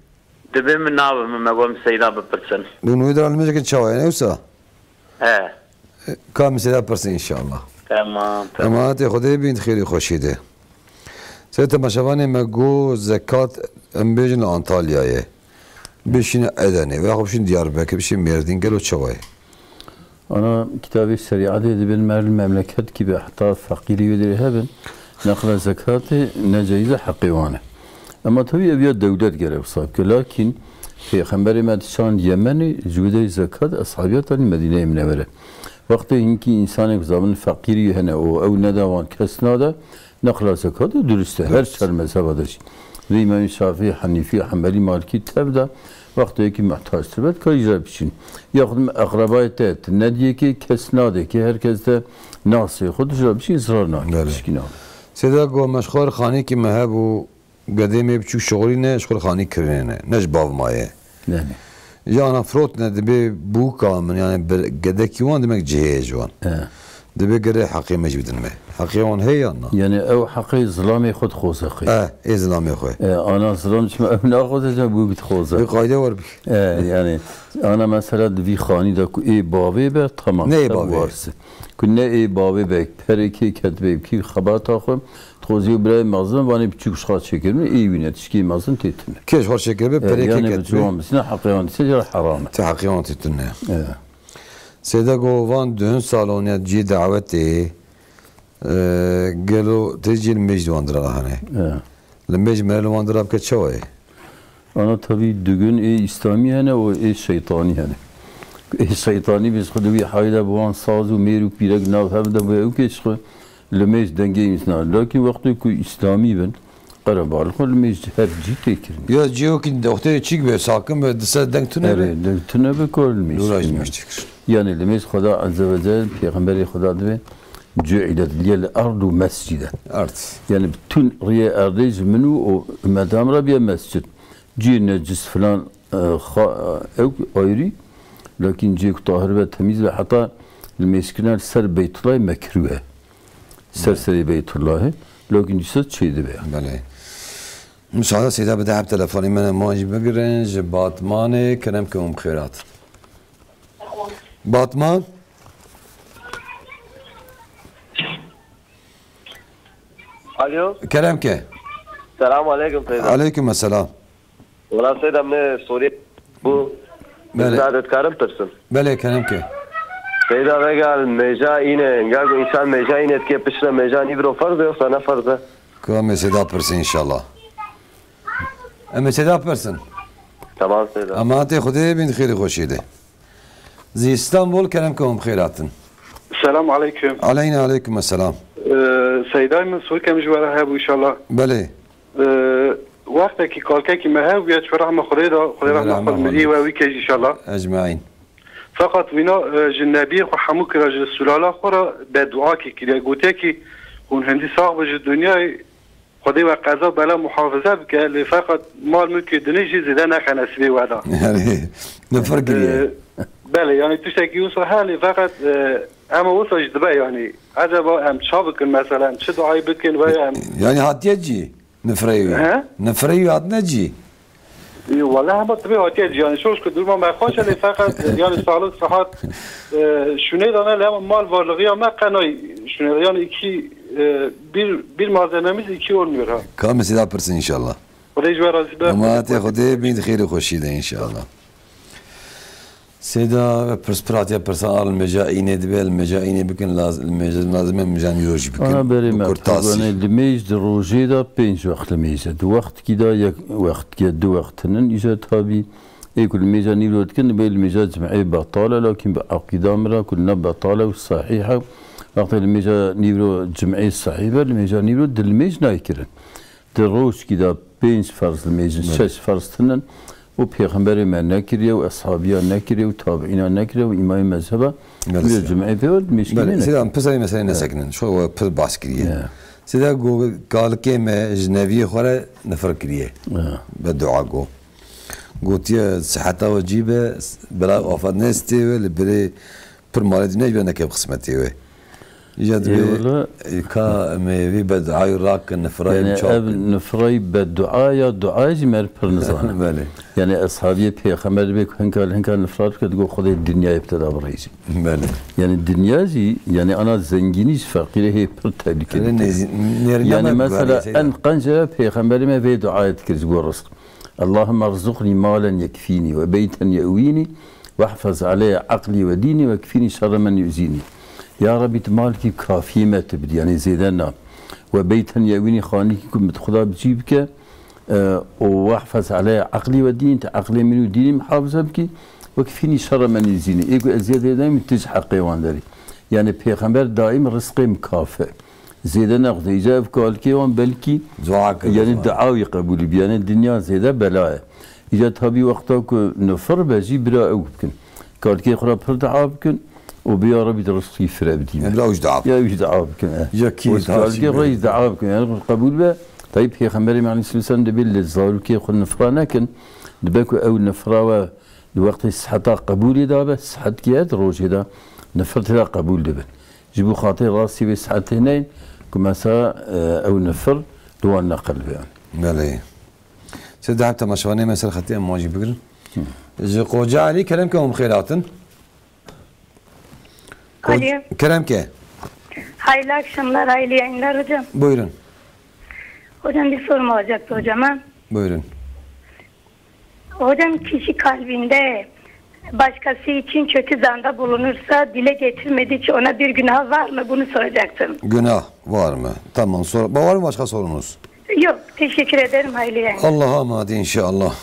Dibê min nabim, me got Seyda bipirsin. Bûn wê dira nimêjekê çawa ye, ne wisa? He. Ka min sêda pirsin inşallah. Tamam, tamam. Emanetê Xwedê bîn xêrî xweşî de. Sê temaşevanê me got zekat em bêjin li Antalyayê. Bişîne Edenê. Veya xwe bişîn Diyarbekir, bişîn Mêrdîn. Gelo çawa ye? Ana kitabê şerîetê dibin me li memleket kî be heta feqîrî wê derê hebin. Neqla zekatê ne caiz e, heqê wan e. Ema tevî ev ya dewlet gerek wisa bike. Lakin Pêxemberê me dişand Yemenê, ji wê derê zekat eshabiyata li Medîneyê Minewere. Wextê hinkî însanek zabin feqîrî hene û ew neda wan kes nade, neqla zekat û durist e. Her çar mezheba de jî. Vê Îmamê Şafî, Henîfî, Hembelî, Malikî tev de wextê yekî muhtaç dibe, dikarî ji re biçîn. Yaxud eqrebayê te, tu nediyekê kes nadekê, her kes de nasê xwe tu ji re biçîn, zirar nake, belê, pişkî nake. Sêda got, me ji xwe re xanîkî me hebû, gedê me biçûk şixulîne, ji xwe re xanî kirinê ne. Ne ji bav maye. Belê. Ya ana firotine dibê bûka min, yani bir gedekî wan demek cihê ji wan. He. Dibê gerê heqê me jî bidin me. Heqê wan heye yan na? Yani ew heqê zilamê xwe dixoze qey? E, ê zilamê xwe. E, ana zilam çima ew naxoze, çima bû bidixoze? Wê qayde wer bik. E, yani ana mesela di vî xanî de ku ê bavê be, tamam. Ne ê bavê? Warse. Ku ne ê bavê be, perekê ketibê, kî xebata xwe, dixwazî birayê mezin, vanê biçûk ji xwe çêkirine, ê wîne tişkî mezin tê tune. Kê ji xwe çêkiribe, e, perekê yani ketibê. Bi ciwan bisine, heqê wan dise, cara heram e. Te heqê wan tê tune. E. Sêde go van duhun saloniya cî dawetê, e, gelo tê cî li mêj di wan dira hene? E. Li mêj mere li wan dira bike çawa ye? Ana tabii dügün ê İslami hene û ê şeytani hene. Ê şeytani biz xwe di wî hayda bi wan saz û mêr û pîrek nav hev de bi ew keç xwe li mêj dengê însan. Lakin wextê ku İslami bin, qerebar xwe li mêj her cî tê kirin. Ya cî wekî wextê çîk be, sakin be, dise deng tune be. Erê, deng tune be, kar li mêj. Dûra ji mêj tê kir. Yani li mêj Xweda Azze ve Celle, Pêxemberê Xweda dibe, "Cu'ilet liyel ardu mescide." Ard. Yani bütün riyê erdê ji min û o ümmetam re biye mescid. Cihê necis filan, e, xa-, ew ayrî, lakin cihê ku tahir be, temîz be, heta li mêjkirina li ser Beytullahê mekruh e. Ser serê Beytullahê, lakin dîsa çêdibe. Belê. Müsaade seyda bide hep telefonê me ne, ma jî bigirin, ji Batmanê, kerem ke hûn bi xêr hatin. Batman. Alo. Kerem ke. Selamu aleykum Seyda. Aleykum selam. Wala Seyda, min Sûriyê bû. Belê. Zade dikarim pirsim. Belê, kerem ke. Seyda vega li mêja îne, enga ku însan mêja îne dike piştre mêja nîvro ferz e, yoksa ne ferz e? Ka me Seyda pirse înşallah. Em ê Seyda pirsin. Tamam Seyda. Emanetê Xwedê bin xêrê xweşiyê de. Zî Îstanbul, kerem ke hûn bi xêr hatin. Selam aleyküm. Aleyna aleyküm selam. Ee, Seydayê min, sûrke min ji we re hebû înşallah. Belê. Ee, wextekî kalkekî me hebûye, çi rehma Xwedê da, Xwedê rehma xwe mirî we wî kej înşallah. Ecmaîn. Feqet wîna, e, ji nebiyê xwe hemû kira, ji sulala xwe re bedduakî kiriye. Gotiye ki hûn hindî sax bin ji dinyayê, Xwedê we qeza bela muhafize bike, lê feqet mal mulkê dinê jî zêde nexe nesibê we de. Yani, nifir kiriye. Ee, belê, yani tiştekî wisa heye, lê feqet, e, hema wisa jî dibe yani. Eceba em ça bikin mesela, em çi duayê bikin veya em Yani hatiye cî, nifreyê wî. He? Nifreyê wî hatine cî. Ê, wele hema tibê hatiye cî, yani şoş ku duruma me xweş e, lê feqet, e, yani sağlık, sıhhat, e, şûnê dane, lê hema mal varlığı ya me qenay şûnê, yani iki, e, bir, bir malzememiz iki olmuyor ha. Ka mesele pirsin inşallah. Xwedê ji we razî be. Emanetê Xwedê bin xêr û xweşî de inşallah. Seyda ve pirs piratiya pirsan a li mêja înê dibe, li mêja înê bikin, laz-, li mêja, lazim e mêja nîro jî bikin. Ana berê me, kurtasî. Li mêj di rojê de pênc wext li mêj e. Di wextkî de yek wextkî ye, du wext hinin. Îja tabî ê ku li mêja nîro dikin, dibê li mêja cim'ê betal e, lakîn bi eqîda min re ku ne betal e û sehîh e. Wextê li mêja nîro cim'ê sehîh be, li mêja nîro di li mêj nayê kirin. Di rojkî de pênc ferz dimêjin, şeş ferz tinin û Pêxemberê me nekiriye û eshabiya nekiriye û tabiîna nekiriye û îmayê mezheba. Belê, wî seyda. Cumeyê pê wê dimêjkî Belê, nêne. Seyda, em piserê meselê nesekinin. Şu we pir baş kiriye. Ya. Seyda, go kalikê me ji neviyê xwe re nifir kiriye. Ya. Be dua go. Gotiye, siheta we cî be, bela afet nestê we, li birê Pir malê dî ne ji bîra neke bi xismetê wê. Îja dibê, Ê, wele. Ka em ê vî bedayî rakin, nifrayî Yani çakin. Ev nifrayî bedua ya dua jî mer pir nizane. Belê. Yani eshabiyê pêxember dibê ku hinka li hinka nifrat bike, digo Xwedê dinyayê bi te de birêjî. Belê. Yani dinya jî, yani ana zengînî ji feqîrê hê pir tehlike Yani dike. nêzî-, nêrîna Yani me mesela dibarê en qenc e pêxemberê me vê duayê dikir ji bo rizq. Allahümme rzuqni malen yekfînî ve beyten ye'wînî. Wehfez aleyya eqlî ve dînî ve kfînî şerre men yu'zînî. Ya Rebî, tu malkî kafiyê me tu bidî, yanî zêde na. We beyten yewînî, xanîkî ku min xuda bi cî bike, e, û wehfez aleyya eqlî ve dînî, tu eqlê min û dînî mihafize bikî, ve kfînî şerre men yu'zînî. Ê ku eziyetê dayîm tu ji heqê wan derî. Yanî pêxember daîm rizqê mikafe. Zêde nexwde. Îca ev kalikê wan belkî Dua kir, yanî dua. Dua wî qebûlî bî. Yanî dinya zêde bela ye. Îca tabî wexta ku nifir be jî bira ew bikin. Kalikê xwe re pir dua bikin û bi ya Rebî di rizqî fire bidî me. Bira wî dua bikin. Ya wî dua bikin, e. Ya kî Û dua kalikê xwe jî dua bikin. Yani qebûl be. Tabî Pêxemberê me aleyhisselam dibê li zarokê xwe nifra nekin. Dibe ku ew nifra we di wextê siheta qebûlê de be, sihet ki ye di rojê de nifir tê de qebûl dibin. Ji bo xatirê rastî vê sihetê neyin ku mesela, e, ew nifir li wan neqil be. Belê. Sê deheb temaşevanê me ser xetê em wan jî bigirin. Hı. Ji Qoca Elî, kerem ke hûn bi xêr hatin. Ko-, Alo. Kerem ke. Hayırlı akşamlar, hayırlı yayınlar hocam. Buyurun. Hocam bir sorum olacaktı hocama. Buyurun. Hocam, kişi kalbinde başkası için kötü zanda bulunursa, dile getirmediği için ona bir günah var mı? Bunu soracaktım. Günah var mı? Tamam, sor-, var mı başka sorunuz? Yok, teşekkür ederim, hayırlı yayınlar. Allah'a emanet inşallah.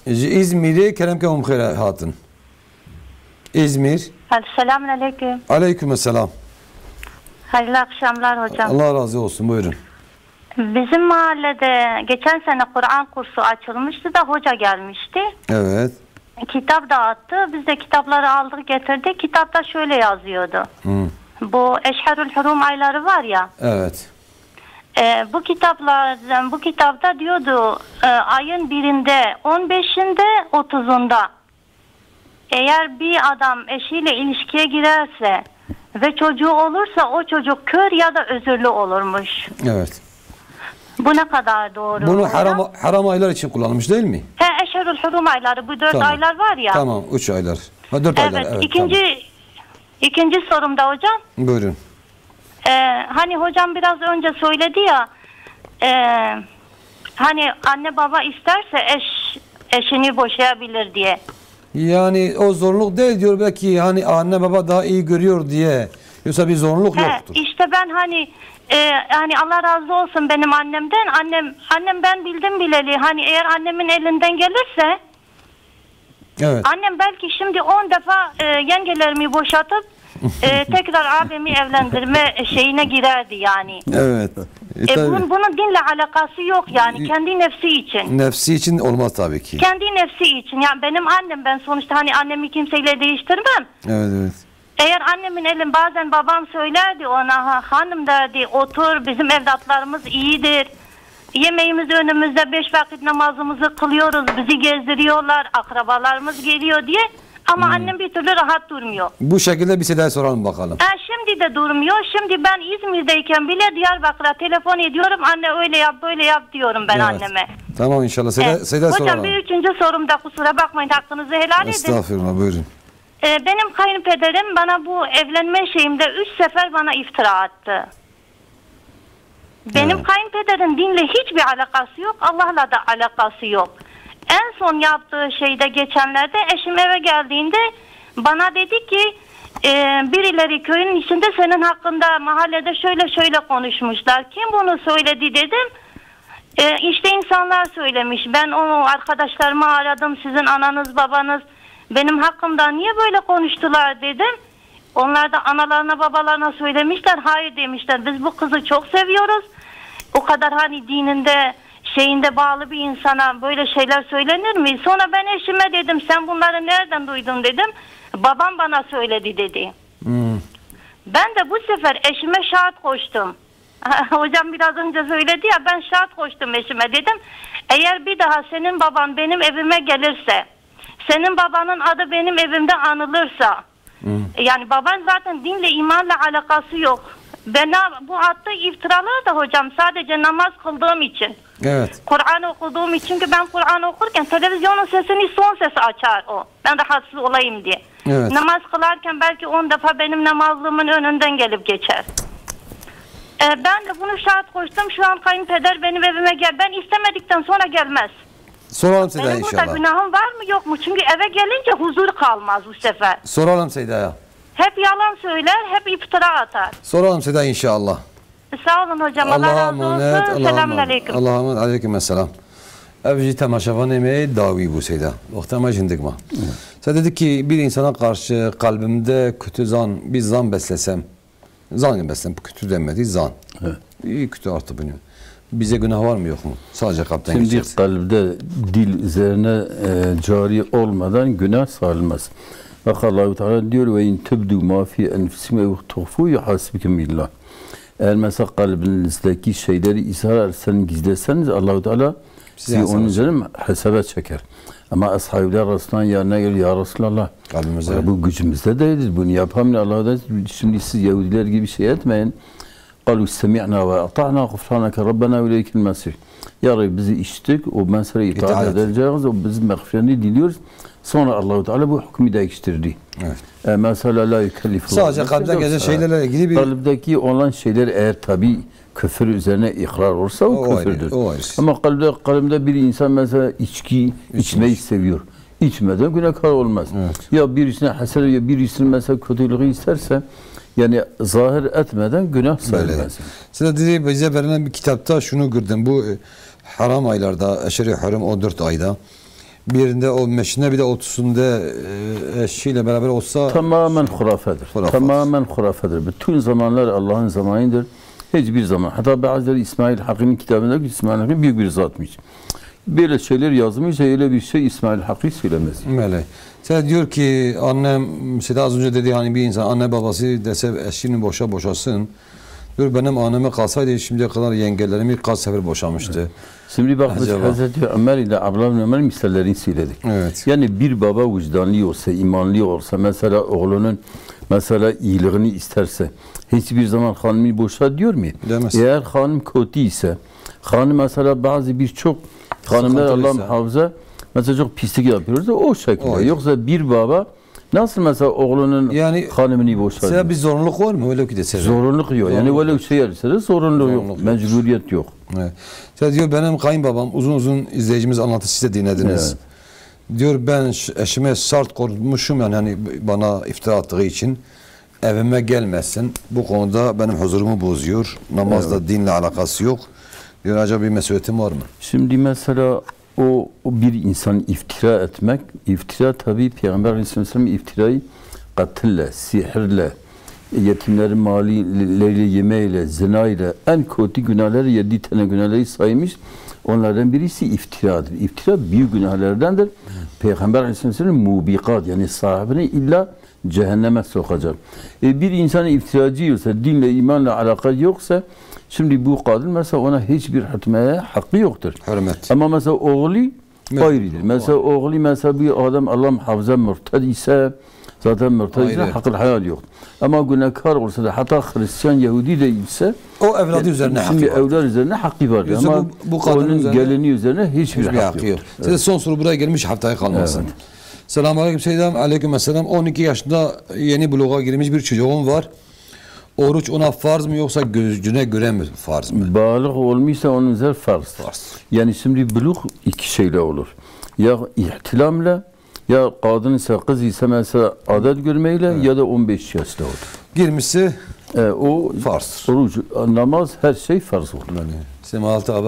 Ji Îzmîrê kerem ke hûn bi xêr hatin. İzmir. Selamun aleyküm. Aleyküm selam. Hayırlı akşamlar hocam. Allah razı olsun, buyurun. Bizim mahallede geçen sene Kur'an kursu açılmıştı da hoca gelmişti. Evet. Kitap dağıttı. Biz de kitapları aldık getirdik. Kitapta şöyle yazıyordu. Hı. Bu Eşherül Hurum ayları var ya. Evet. E, bu kitaplardan, bu kitapta diyordu, e, ayın birinde, on beşinde, otuzunda. Eğer bir adam eşiyle ilişkiye girerse ve çocuğu olursa o çocuk kör ya da özürlü olurmuş. Evet. Bu ne kadar doğru Bunu hocam? haram, haram aylar için kullanılmış değil mi? He, Eşherül Hurum ayları, bu dört Tamam. aylar var ya. Tamam, üç aylar. Ha, dört aylar, Evet, evet, ikinci, tamam. ikinci sorum da hocam. Buyurun. Ee, hani hocam biraz önce söyledi ya, ee, hani anne baba isterse eş, eşini boşayabilir diye. Yani o zorunluluk değil diyor, belki hani anne baba daha iyi görüyor diye. Yoksa bir zorunluluk He, yoktur. işte ben hani, e, hani Allah razı olsun benim annemden. Annem, annem ben bildim bileli. Hani eğer annemin elinden gelirse, Evet. annem belki şimdi on defa, e, yengelerimi boşatıp, e, tekrar abimi evlendirme şeyine girerdi yani. Evet. E, E, tabii. bun-, bunun dinle alakası yok yani. E, Kendi nefsi için. Nefsi için olmaz tabii ki. Kendi nefsi için. Yani benim annem, ben sonuçta hani annemi kimseyle değiştirmem. Evet, evet. Eğer annemin elin, bazen babam söylerdi ona, "Ha, hanım," derdi, "otur, bizim evlatlarımız iyidir. Yemeğimiz önümüzde, beş vakit namazımızı kılıyoruz, bizi gezdiriyorlar, akrabalarımız geliyor," diye. Ama Hmm. annem bir türlü rahat durmuyor. Bu şekilde bir Seda'ya soralım bakalım. Ha, şimdi de durmuyor. Şimdi ben İzmir'deyken bile Diyarbakır'a telefon ediyorum. "Anne, öyle yap, böyle yap," diyorum ben Evet. anneme. Tamam, inşallah. Seda, Evet. Seda Hocam, soralım. Bir üçüncü sorum da, kusura bakmayın, hakkınızı helal edin. Estağfurullah, buyurun. Ee, benim kayınpederim bana bu evlenme şeyimde üç sefer bana iftira attı. Benim Evet. kayınpederin dinle hiçbir alakası yok, Allah'la da alakası yok. En son yaptığı şeyde geçenlerde eşim eve geldiğinde bana dedi ki, e, "Birileri köyün içinde senin hakkında mahallede şöyle şöyle konuşmuşlar. Kim bunu söyledi?" dedim. "E, işte insanlar söylemiş. Ben o arkadaşlarımı aradım. Sizin ananız babanız benim hakkımda niye böyle konuştular?" dedim. Onlar da analarına, babalarına söylemişler. "Hayır," demişler, "biz bu kızı çok seviyoruz. O kadar hani dininde, şeyinde bağlı bir insana böyle şeyler söylenir mi?" Sonra ben eşime dedim, "Sen bunları nereden duydun?" dedim. "Babam bana söyledi," dedi. Hmm. Ben de bu sefer eşime şahit koştum. Hocam biraz önce söyledi ya, ben şahit koştum eşime, dedim, "Eğer bir daha senin baban benim evime gelirse, senin babanın adı benim evimde anılırsa," Hmm. yani baban zaten dinle, imanla alakası yok. Bana bu attığı iftiralar da hocam sadece namaz kıldığım için. Evet. Kur'an okuduğum için, çünkü ben Kur'an okurken televizyonun sesini son ses açar o. Ben rahatsız olayım diye. Evet. Namaz kılarken belki on defa benim namazlığımın önünden gelip geçer. E, ben de bunu şahit koştum. Şu an kayınpeder benim evime gel-, ben istemedikten sonra gelmez. Soralım Seda Benim burada inşallah. günahım var mı yok mu? Çünkü eve gelince huzur kalmaz bu sefer. Soralım Seda'ya. Hep yalan söyler, hep iftira atar. Soralım Seda inşallah. Sağ olun hocam. Allah Allah'a razı emanet, olsun. Allah'a Selamun emanet. aleyküm. Allah'a emanet, aleyküm esselam. Ev jî temaşevanê me dawî bû Seyda. Wexta me jî hindik ma. Sen dedi ki bir insana karşı kalbimde kötü zan, bir zan beslesem, zan beslesem, kötü demedi, zan. Evet. İyi kötü artık bilmiyorum. Bize günah var mı yok mu? Sadece kalpten Şimdi geçeceksin. kalpte dil üzerine, e, cari olmadan günah sayılmaz. Bak Allahu Teala diyor, "Ve in tübdü ma fi enfusikum ev tuhfu yuhasibkum billah." Eğer mesela kalbinizdeki şeyleri izhar etseniz, gizleseniz, Allahu Teala Sizi sizi hesaba onun çeker. üzerine hesaba çeker. Ama ashablar Resulullah'ın yanına geliyor, "Ya Resulallah, Kalbimize. bu gücümüzde değildir, bunu yapamıyor Allah da, şimdi siz Yahudiler gibi şey etmeyin." "Kalu semi'na ve ata'na gufraneke Rabbena ve ileykel mesir." Ya Rabbi, bizi işittik, o ben sana itaat İtaat. edeceğiz, o bizim mağfiretini diliyoruz. Sonra Allahu Teala bu hükmü değiştirdi. Evet. E, mesela la yukellifu Sadece Allahu kalpten nefsen geçen wus'aha. şeylerle ilgili bir Kalpteki olan şeyler eğer tabi küfür üzerine ikrar olursa o O ayrı, küfürdür. o ayrı. Ama kalpte, kalbinde bir insan mesela içki İçmiş. içmeyi seviyor. İçmeden günahkar olmaz. Evet. Ya birisine haset ya birisinin mesela kötülüğü isterse yani zahir etmeden günah Böyle. sayılmaz. Size dedi, bize verilen bir kitapta şunu gördüm. Bu, e, haram aylarda, eşeri haram on dört ayda birinde o meşine bir de otuzunda, e, eşiyle beraber olsa Tamamen hurafedir. Hurafat. Tamamen hurafedir. Bütün zamanlar Allah'ın zamanıdır. Hiçbir zaman. Hatta bazıları İsmail Hakkı'nın kitabında ki İsmail Hakkı büyük bir zatmış. Böyle şeyler yazmış, öyle bir şey İsmail Hakkı söylemez. Böyle. Sen diyor ki annem, mesela az önce dedi hani bir insan anne babası dese eşini boşa boşasın. Diyor benim anneme kalsaydı şimdiye kadar yengelerimi kaç sefer boşamıştı. Şimdi bak biz Acaba? Hazreti Ömer ile Abdullah bin Ömer misallerini söyledik. Evet. Yani bir baba vicdanlı olsa, imanlı olsa, mesela oğlunun mesela iyiliğini isterse hiçbir zaman hanımı boşa diyor mu? Demez. Eğer hanım kötü ise, hanım mesela bazı birçok hanımlar Sıkıntılı Allah ise. muhafaza mesela çok pislik yapıyoruz da o şekilde. O ayrı. Yoksa bir baba nasıl mesela oğlunun Yani hanımını boşa mesela diyor? bir zorunluluk var mı? Öyle ki de sebebi. Zorunluluk yok. Yani Zorunluluk. öyle bir şey yapsa da zorunluluk yok. Zorunluluk yok. Mecburiyet yok. Evet. Sen diyor benim kayınbabam uzun uzun izleyicimiz anlattı siz de dinlediniz. Evet. Diyor, ben ş- eşime şart koşmuşum, yani hani bana iftira attığı için evime gelmesin. Bu konuda benim huzurumu bozuyor. Namazla, evet, dinle alakası yok. Diyor, acaba bir mesuliyetim var mı? Şimdi mesela o, o bir insan iftira etmek, iftira tabii Peygamber Aleyhisselam iftirayı katille, sihirle, yetimlerin mali leyle yemeyle, zinayla, en kötü günahları, yedi tane günahları saymış. Onlardan birisi iftiradır. İftira büyük günahlardandır. Peygamber Aleyhisselam mubikat, yani sahibini illa cehenneme sokacak. E, bir insan iftiracı olsa, dinle, imanla alakası yoksa, şimdi bu kadın mesela ona hiçbir hürmete hakkı yoktur. Hürmet. Ama mesela oğlu ayrıdır. Mesela oğlu mesela bir adam Allah muhafaza mürted ise, zaten mürted ise hakkı hayal yok. Ama günahkar olsa da, hatta Hristiyan, Yahudi de ise, o evladı üzerine hakkı var. Evlad üzerine hakkı var. Yoksa ama bu, bu kadının onun üzerine gelini üzerine hiçbir hakkı yok. Size son soru buraya gelmiş, haftaya kalmasın. Evet. Selamünaleyküm Seyyid Adam. Aleyküm selam. On iki yaşında yeni buluğa girmiş bir çocuğum var. Oruç ona farz mı yoksa gücüne göre mi farz mı? Balık olmuşsa onun üzerine farz. Farz. Yani şimdi buluk iki şeyle olur. Ya ihtilamla, ya kadın ise, kız ise mesela adet görmeyle, evet, ya da on beş yaşta olur. Girmişse, e, o farzdır. Oruç, namaz, her şey farz olur. Yani, Semahat abi.